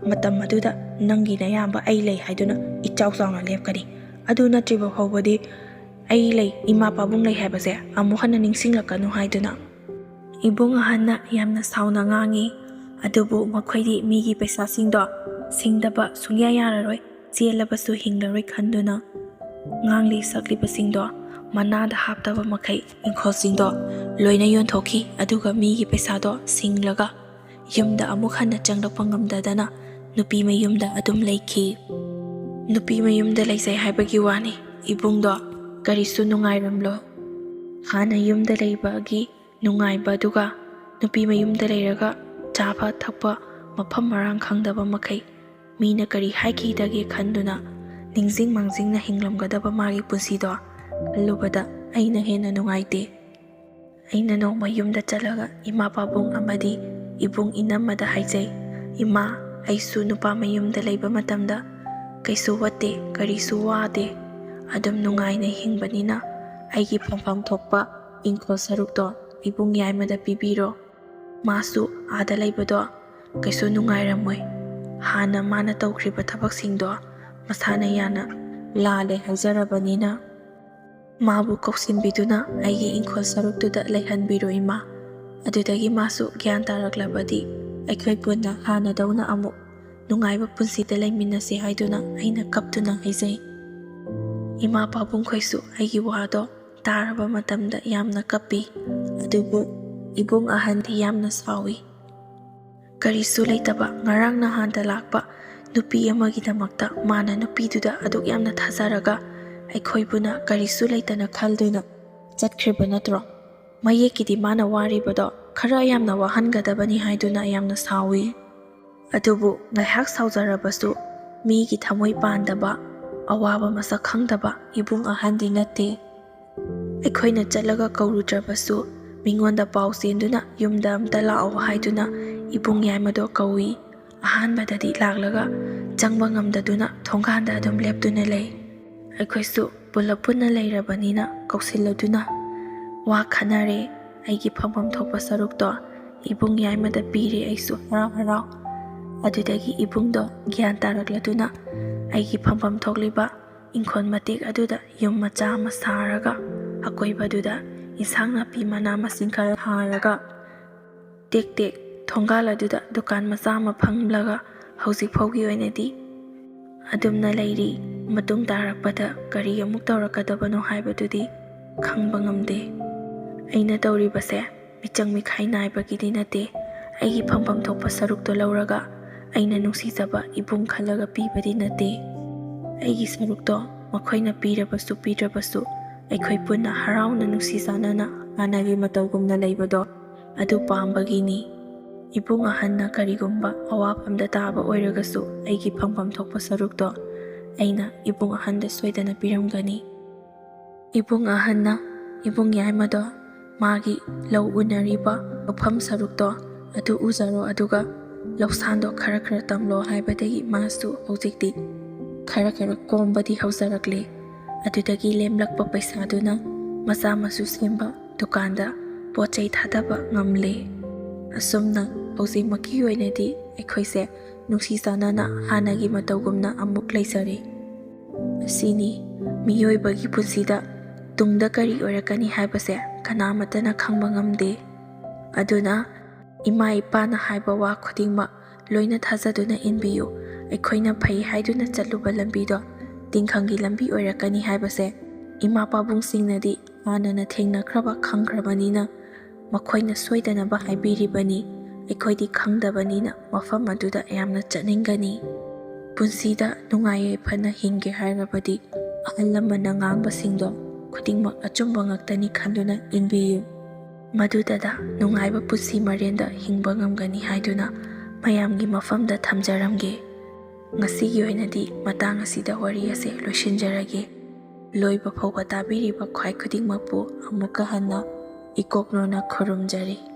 ꯃꯇꯝ ꯑꯗꯨꯗ ꯅꯪꯒꯤ ꯅꯌꯥꯝꯕ ꯑꯩ ꯂꯩ ꯍꯥꯏꯗꯨꯅ ꯏꯆꯥꯎ ꯆꯥꯎꯅ ꯂꯦꯞꯀꯅꯤ꯫ ꯑꯗꯨ ꯅꯠꯇ꯭ꯔꯤꯕ ꯐꯥꯎꯕꯗꯤ ꯑꯩ ꯂꯩ, ꯏꯃꯥ ꯄꯥꯕꯨꯡ ꯂꯩ ꯍꯥꯏꯕꯁꯦ ꯑꯃꯨꯛ ꯍꯟꯅ ꯅꯤꯡꯁꯤꯡꯂꯛꯀꯅꯨ ꯍꯥꯏꯗꯨꯅ ꯏꯕꯨꯡ ꯑꯍꯟꯅ ꯌꯥꯝꯅ ꯁꯥꯎꯅ ꯉꯥꯡꯉꯤ꯫ ꯑꯗꯨꯕꯨ ꯃꯈꯣꯏꯗꯤ ꯃꯤꯒꯤ ꯄꯩꯁꯥꯁꯤꯡꯗꯣ ꯁꯤꯡꯗꯕ ꯁꯨꯡꯌꯥ ꯌꯥꯔꯔꯣꯏ꯫ ꯆꯦꯜꯂꯕꯁꯨ ꯍꯤꯡꯂꯔꯣꯏ ꯈꯟꯗꯨꯅ ꯉꯥꯡꯂꯤ ꯁꯛꯂꯤꯕꯁꯤꯡꯗꯣ ꯃꯅꯥꯗ ꯍꯥꯞꯇꯕ ꯃꯈꯩ ꯏꯪꯈꯣꯜꯁꯤꯡꯗꯣ ꯂꯣꯏꯅ ꯌꯣꯟꯊꯣꯛꯈꯤ꯫ ꯑꯗꯨꯒ ꯃꯤꯒꯤ ꯄꯩꯁꯥꯗꯣ ꯁꯤꯡꯂꯒ ꯌꯨꯝꯗ ꯑꯃꯨꯛ ꯍꯟꯅ ꯆꯪꯂꯛꯄ ꯉꯝꯗꯗꯅ ꯅꯨꯄꯤ ꯃꯌꯨꯝꯗ ꯑꯗꯨꯝ ꯂꯩꯈꯤ꯫ ꯅꯨꯄꯤ ꯃꯌꯨꯝꯗ ꯂꯩꯖꯩ ꯍꯥꯏꯕꯒꯤ ꯋꯥꯅꯤ꯫ ꯏꯕꯨꯡꯗꯣ ꯀꯔꯤꯁꯨ ꯅꯨꯡꯉꯥꯏꯔꯝꯂꯣ꯫ ꯍꯥꯟꯅ ꯌꯨꯝꯗ ꯂꯩꯕꯒꯤ ꯅꯨꯡꯉꯥꯏꯕꯗꯨꯒ ꯅꯨꯄꯤ ꯃꯌꯨꯝꯗ ꯂꯩꯔꯒ ꯆꯥꯕ ꯊꯛꯄ ꯃꯐꯝ ꯃꯔꯥꯡ ꯈꯪꯗꯕ ꯃꯈꯩ ꯃꯤꯅ ꯀꯔꯤ ꯍꯥꯏꯈꯤꯗꯒꯦ ꯈꯟꯗꯨꯅ ꯅꯤꯡꯁꯤꯡ ꯃꯥꯡꯖꯤꯡꯅ ꯍꯤꯡꯂꯝꯒꯗꯕ ꯃꯥꯒꯤ ꯄꯨꯟꯁꯤꯗꯣ ꯈꯜꯂꯨꯕꯗ ꯑꯩꯅ ꯍꯦꯟꯅ ꯅꯨꯡꯉꯥꯏꯇꯦ꯫ ꯑꯩꯅ ꯅꯣꯡꯃ ꯌꯨꯝꯗ ꯆꯠꯂꯒ ꯏꯃꯥ ꯄꯥꯕꯨꯡ ꯑꯃꯗꯤ ꯏꯕꯨꯡ ꯏꯅꯝꯃꯗ ꯍꯥꯏꯖꯩ, "ꯏꯃꯥ, ꯑꯩꯁꯨ ꯅꯨꯄꯥ ꯃꯌꯨꯝꯗ ꯂꯩꯕ ꯃꯇꯝꯗ ꯀꯩꯁꯨ ꯋꯥꯠꯇꯦ, ꯀꯔꯤꯁꯨ ꯋꯥꯗꯦ꯫ ꯑꯗꯨꯝ ꯅꯨꯡꯉꯥꯏꯅ ꯍꯤꯡꯕꯅꯤꯅ ꯑꯩꯒꯤ ꯐꯪꯐꯝ ꯊꯣꯛꯄ ꯏꯪꯈꯣꯜ ꯁꯔꯨꯛꯇꯣ ꯏꯕꯨꯡ ꯌꯥꯏꯃꯗ ꯄꯤꯕꯤꯔꯣ꯫ ꯃꯥꯁꯨ ꯑꯥꯗ ꯂꯩꯕꯗꯣ ꯀꯩꯁꯨ ꯅꯨꯡꯉꯥꯏꯔꯝꯃꯣꯏ꯫ ꯍꯥꯟꯅ ꯃꯥꯅ ꯇꯧꯈ꯭ꯔꯤꯕ ꯊꯕꯛꯁꯤꯡꯗꯣ ꯃꯁꯥꯅ ꯌꯥꯅ ꯂꯥꯜꯂꯦ ꯍꯥꯏꯖꯔꯕꯅꯤꯅ ꯃꯥꯕꯨ ꯀꯧꯁꯤꯟꯕꯤꯗꯨꯅ ꯑꯩꯒꯤ ꯏꯪꯈꯣꯜ ꯁꯔꯨꯛꯇꯨꯗ ꯂꯩꯍꯟꯕꯤꯔꯣ ꯏꯃꯥ꯫ ꯑꯗꯨꯗꯒꯤ ꯃꯥꯁꯨ ꯒ꯭ꯌꯥꯟ ꯇꯥꯔꯛꯂꯕꯗꯤ ꯑꯩꯈꯣꯏ ꯄꯨꯟꯅ ꯍꯥꯟꯅꯗꯧꯅ ꯑꯃꯨꯛ ꯅꯨꯡꯉꯥꯏꯕ ꯄꯨꯟꯁꯤꯗ ꯂꯩꯃꯤꯟꯅꯁꯤ ꯍꯥꯏꯗꯨꯅ ꯑꯩꯅ ꯀꯞꯇꯨꯅ ꯍꯥꯏꯖꯩ꯫ ꯏꯃꯥ ꯄꯥꯕꯨꯡꯈꯣꯏꯁꯨ ꯑꯩꯒꯤ ꯋꯥꯗꯣ ꯇꯥꯔꯕ ꯃꯇꯝꯗ ꯌꯥꯝꯅ ꯀꯞꯄꯤ꯫ ꯑꯗꯨꯕꯨ ꯏꯕꯨꯡ ꯑꯍꯟꯗꯤ ꯌꯥꯝꯅ ꯁꯥꯎꯏ꯫ ꯀꯔꯤꯁꯨ ꯂꯩꯇꯕ ꯉꯔꯥꯡ ꯅꯍꯥꯟꯗ ꯂꯥꯛꯄ ꯅꯨꯄꯤ ꯑꯃꯒꯤꯗꯃꯛꯇ ꯃꯥꯅ ꯅꯨꯄꯤꯗꯨꯗ ꯑꯗꯨꯛ ꯌꯥꯝꯅ ꯊꯥꯖꯔꯒ ꯑꯩꯈꯣꯏꯕꯨꯅ ꯀꯔꯤꯁꯨ ꯂꯩꯇꯅ ꯈꯜꯗꯨꯅ ꯆꯠꯈ꯭ꯔꯤꯕ ꯅꯠꯇ꯭ꯔꯣ? ꯃꯌꯦꯛꯀꯤꯗꯤ ꯃꯥꯅ ꯋꯥꯔꯤꯕꯗꯣ ꯈꯔ ꯌꯥꯝꯅ ꯋꯥꯍꯟꯒꯗꯕꯅꯤ ꯍꯥꯏꯗꯨꯅ ꯌꯥꯝꯅ ꯁꯥꯎꯏ꯫ ꯑꯗꯨꯕꯨ ꯉꯥꯏꯍꯥꯛ ꯁꯥꯎꯖꯔꯕꯁꯨ ꯃꯤꯒꯤ ꯊꯃꯣꯏ ꯄꯥꯟꯗꯕ, ꯑꯋꯥꯕ ꯃꯁꯛ ꯈꯪꯗꯕ ꯏꯕꯨꯡ ꯑꯍꯟꯗꯤ ꯅꯠꯇꯦ꯫ ꯑꯩꯈꯣꯏꯅ ꯆꯠꯂꯒ ꯀꯧꯔꯨꯗ꯭ꯔꯕꯁꯨ ꯃꯤꯉꯣꯟꯗ ꯄꯥꯎ ꯆꯦꯟꯗꯨꯅ ꯌꯨꯝꯗ ꯑꯝꯇ ꯂꯥꯛꯑꯣ ꯍꯥꯏꯗꯨꯅ ꯏꯕꯨꯡ ꯌꯥꯏꯃꯗꯣ ꯀꯧꯏ꯫ ꯑꯍꯥꯟꯕꯗꯗꯤ ꯂꯥꯛꯂꯒ ꯆꯪꯕ ꯉꯝꯗꯗꯨꯅ ꯊꯣꯡꯒꯥꯟꯗ ꯑꯗꯨꯝ ꯂꯦꯞꯇꯨꯅ ꯂꯩ꯫ ꯑꯩꯈꯣꯏꯁꯨ ꯄꯨꯂꯞ ꯄꯨꯟꯅ ꯂꯩꯔꯕꯅꯤꯅ ꯀꯧꯁꯤꯜꯂꯗꯨꯅ ꯋꯥ ꯈꯟꯅꯔꯦ꯫ ꯑꯩꯒꯤ ꯐꯪꯐꯝ ꯊꯣꯛꯄ ꯁꯔꯨꯛꯇꯣ ꯏꯕꯨꯡ ꯌꯥꯏꯃꯗ ꯄꯤꯔꯦ꯫ ꯑꯩꯁꯨ ꯍꯔꯥꯎ ꯍꯔꯥꯎ꯫ ꯑꯗꯨꯗꯒꯤ ꯏꯕꯨꯡꯗꯣ ꯒ꯭ꯌꯥꯟ ꯇꯥꯔꯛꯂꯗꯨꯅ ꯑꯩꯒꯤ ꯐꯪꯐꯝ ꯊꯣꯛꯂꯤꯕ ꯏꯪꯈꯣꯜ ꯃꯇꯦꯛ ꯑꯗꯨꯗ ꯌꯨꯝ ꯃꯆꯥ ꯑꯃ ꯁꯥꯔꯒ ꯑꯀꯣꯏꯕꯗꯨꯗ ꯏꯟꯁꯥꯡ ꯅꯥꯄꯤ ꯃꯅꯥ ꯃꯁꯤꯡ ꯈꯔ ꯊꯥꯔꯒ ꯇꯦꯛ ꯇꯦꯛ ꯊꯣꯡꯒꯥꯜ ꯑꯗꯨꯗ ꯗꯨꯀꯥꯟ ꯃꯆꯥ ꯑꯃ ꯐꯝꯂꯒ ꯍꯧꯖꯤꯛ ꯐꯥꯎꯒꯤ ꯑꯣꯏꯅꯗꯤ ꯑꯗꯨꯝꯅ ꯂꯩꯔꯤ꯫ ꯃꯇꯨꯡ ꯇꯥꯔꯛꯄꯗ ꯀꯔꯤ ꯑꯃꯨꯛ ꯇꯧꯔꯛꯀꯗꯕꯅꯣ ꯍꯥꯏꯕꯗꯨꯗꯤ ꯈꯪꯕ ꯉꯝꯗꯦ꯫ ꯑꯩꯅ ꯇꯧꯔꯤꯕꯁꯦ ꯃꯤꯆꯪ ꯃꯤꯈꯥꯏ ꯅꯥꯏꯕꯒꯤꯗꯤ ꯅꯠꯇꯦ꯫ ꯑꯩꯒꯤ ꯐꯪꯐꯝ ꯊꯣꯛꯄ ꯁꯔꯨꯛꯇꯣ ꯂꯧꯔꯒ ꯑꯩꯅ ꯅꯨꯡꯁꯤꯖꯕ ꯏꯕꯨꯡ ꯈꯜꯂꯒ ꯄꯤꯕꯗꯤ ꯅꯠꯇꯦ꯫ ꯑꯩꯒꯤ ꯁꯔꯨꯛꯇꯣ ꯃꯈꯣꯏꯅ ꯄꯤꯔꯕꯁꯨ ꯄꯤꯗ꯭ꯔꯕꯁꯨ ꯑꯩꯈꯣꯏ ꯄꯨꯟꯅ ꯍꯔꯥꯎꯅ ꯅꯨꯡꯁꯤ ꯆꯥꯟꯅꯅ ꯍꯥꯟꯅꯒꯤ ꯃꯇꯧꯒꯨꯝꯅ ꯂꯩꯕꯗꯣ ꯑꯗꯨ ꯄꯥꯝꯕꯒꯤꯅꯤ꯫ ꯏꯕꯨꯡ ꯑꯍꯟꯅ ꯀꯔꯤꯒꯨꯝꯕ ꯑꯋꯥꯐꯝꯗ ꯇꯥꯕ ꯑꯣꯏꯔꯒꯁꯨ ꯑꯩꯒꯤ ꯐꯪꯐꯝ ꯊꯣꯛꯄ ꯁꯔꯨꯛꯇꯣ ꯑꯩꯅ ꯏꯕꯨꯡ ꯑꯍꯟꯗ ꯁꯣꯏꯗꯅ ꯄꯤꯔꯝꯒꯅꯤ꯫ ꯏꯕꯨꯡ ꯑꯍꯟꯅ ꯏꯕꯨꯡ ꯌꯥꯏꯃꯗꯣ ꯃꯥꯒꯤ ꯂꯧ ꯎꯅꯔꯤꯕ ꯂꯧꯐꯝ ꯁꯔꯨꯛꯇꯣ ꯑꯗꯨ ꯎꯖꯔꯣ, ꯑꯗꯨꯒ ꯂꯧꯁꯥꯟꯗꯣ ꯈꯔ ꯈꯔ ꯇꯝꯂꯣ ꯍꯥꯏꯕꯗꯒꯤ ꯃꯥꯁꯨ ꯍꯧꯖꯤꯛꯇꯤ ꯈꯔ ꯈꯔ ꯀꯣꯝꯕꯗꯤ ꯍꯧꯖꯔꯛꯂꯦ꯫ ꯑꯗꯨꯗꯒꯤ ꯂꯦꯝꯂꯛꯄ ꯄꯩꯁꯥꯗꯨꯅ ꯃꯆꯥ ꯃꯁꯨ ꯁꯦꯝꯕ ꯗꯨꯀꯥꯟꯗ ꯄꯣꯠ ꯆꯩ ꯊꯥꯗꯕ ꯉꯝꯂꯦ꯫ ꯑꯁꯨꯝꯅ ꯍꯧꯖꯤꯛꯃꯛꯀꯤ ꯑꯣꯏꯅꯗꯤ ꯑꯩꯈꯣꯏꯁꯦ ꯅꯨꯡꯁꯤ ꯆꯥꯟꯅꯅ ꯍꯥꯟꯅꯒꯤ ꯃꯇꯧꯒꯨꯝꯅ ꯑꯃꯨꯛ ꯂꯩꯖꯔꯦ꯫ ꯑꯁꯤꯅꯤ ꯃꯤꯑꯣꯏꯕꯒꯤ ꯄꯨꯟꯁꯤꯗ ꯇꯨꯡꯗ ꯀꯔꯤ ꯑꯣꯏꯔꯛꯀꯅꯤ ꯍꯥꯏꯕꯁꯦ ꯀꯅꯥꯃꯠꯇꯅ ꯈꯪꯕ ꯉꯝꯗꯦ꯫ ꯑꯗꯨꯅ ꯏꯃꯥ ꯏꯄꯥꯅ ꯍꯥꯏꯕ ꯋꯥ ꯈꯨꯗꯤꯡꯃꯛ ꯂꯣꯏꯅ ꯊꯥꯖꯗꯨꯅ ꯏꯟꯕꯤꯌꯨ꯫ ꯑꯩꯈꯣꯏꯅ ꯐꯩ ꯍꯥꯏꯗꯨꯅ ꯆꯠꯂꯨꯕ ꯂꯝꯕꯤꯗꯣ ꯇꯤꯟꯈꯪꯒꯤ ꯂꯝꯕꯤ ꯑꯣꯏꯔꯛꯀꯅꯤ ꯍꯥꯏꯕꯁꯦ ꯏꯃꯥ ꯄꯥꯕꯨꯡꯁꯤꯡꯅꯗꯤ ꯍꯥꯟꯅꯅ ꯊꯦꯡꯅꯈ꯭ꯔꯕ ꯈꯪꯈ꯭ꯔꯕꯅꯤꯅ ꯃꯈꯣꯏꯅ ꯁꯣꯏꯗꯅꯕ ꯍꯥꯏꯕꯤꯔꯤꯕꯅꯤ꯫ ꯑꯩꯈꯣꯏꯗꯤ ꯈꯪꯗꯕꯅꯤꯅ ꯃꯐꯝ ꯑꯗꯨꯗ ꯌꯥꯝꯅ ꯆꯠꯅꯤꯡꯒꯅꯤ꯫ ꯄꯨꯟꯁꯤꯗ ꯅꯨꯡꯉꯥꯏ ꯌꯥꯏꯐꯅ ꯍꯤꯡꯒꯦ ꯍꯥꯏꯔꯕꯗꯤ ꯑꯍꯜ ꯂꯃꯟꯅ ꯉꯥꯡꯕꯁꯤꯡꯗꯣ ꯈꯨꯗꯤꯡꯃꯛ ꯑꯆꯨꯝꯕ ꯉꯥꯛꯇꯅꯤ ꯈꯟꯗꯨꯅ ꯏꯟꯕꯤꯌꯨ꯫ ꯃꯗꯨꯗꯗ ꯅꯨꯡꯉꯥꯏꯕ ꯄꯨꯟꯁꯤ ꯃꯔꯦꯟꯗ ꯍꯤꯡꯕ ꯉꯝꯒꯅꯤ ꯍꯥꯏꯗꯨꯅ ꯃꯌꯥꯝꯒꯤ ꯃꯐꯝꯗ ꯊꯝꯖꯔꯝꯒꯦ꯫ ꯉꯁꯤꯒꯤ ꯑꯣꯏꯅꯗꯤ ꯃꯇꯥꯡ ꯑꯁꯤꯗ ꯋꯥꯔꯤ ꯑꯁꯦ ꯂꯣꯏꯁꯤꯟꯖꯔꯒꯦ꯫ ꯂꯣꯏꯕ ꯐꯥꯎꯕ ꯇꯥꯕꯤꯔꯤꯕ ꯈ꯭ꯋꯥꯏ ꯈꯨꯗꯤꯡꯃꯛꯄꯨ ꯑꯃꯨꯛꯀ ꯍꯟꯅ ꯏꯀꯣꯛꯅꯣꯅ ꯈꯨꯔꯨꯝꯖꯔꯤ꯫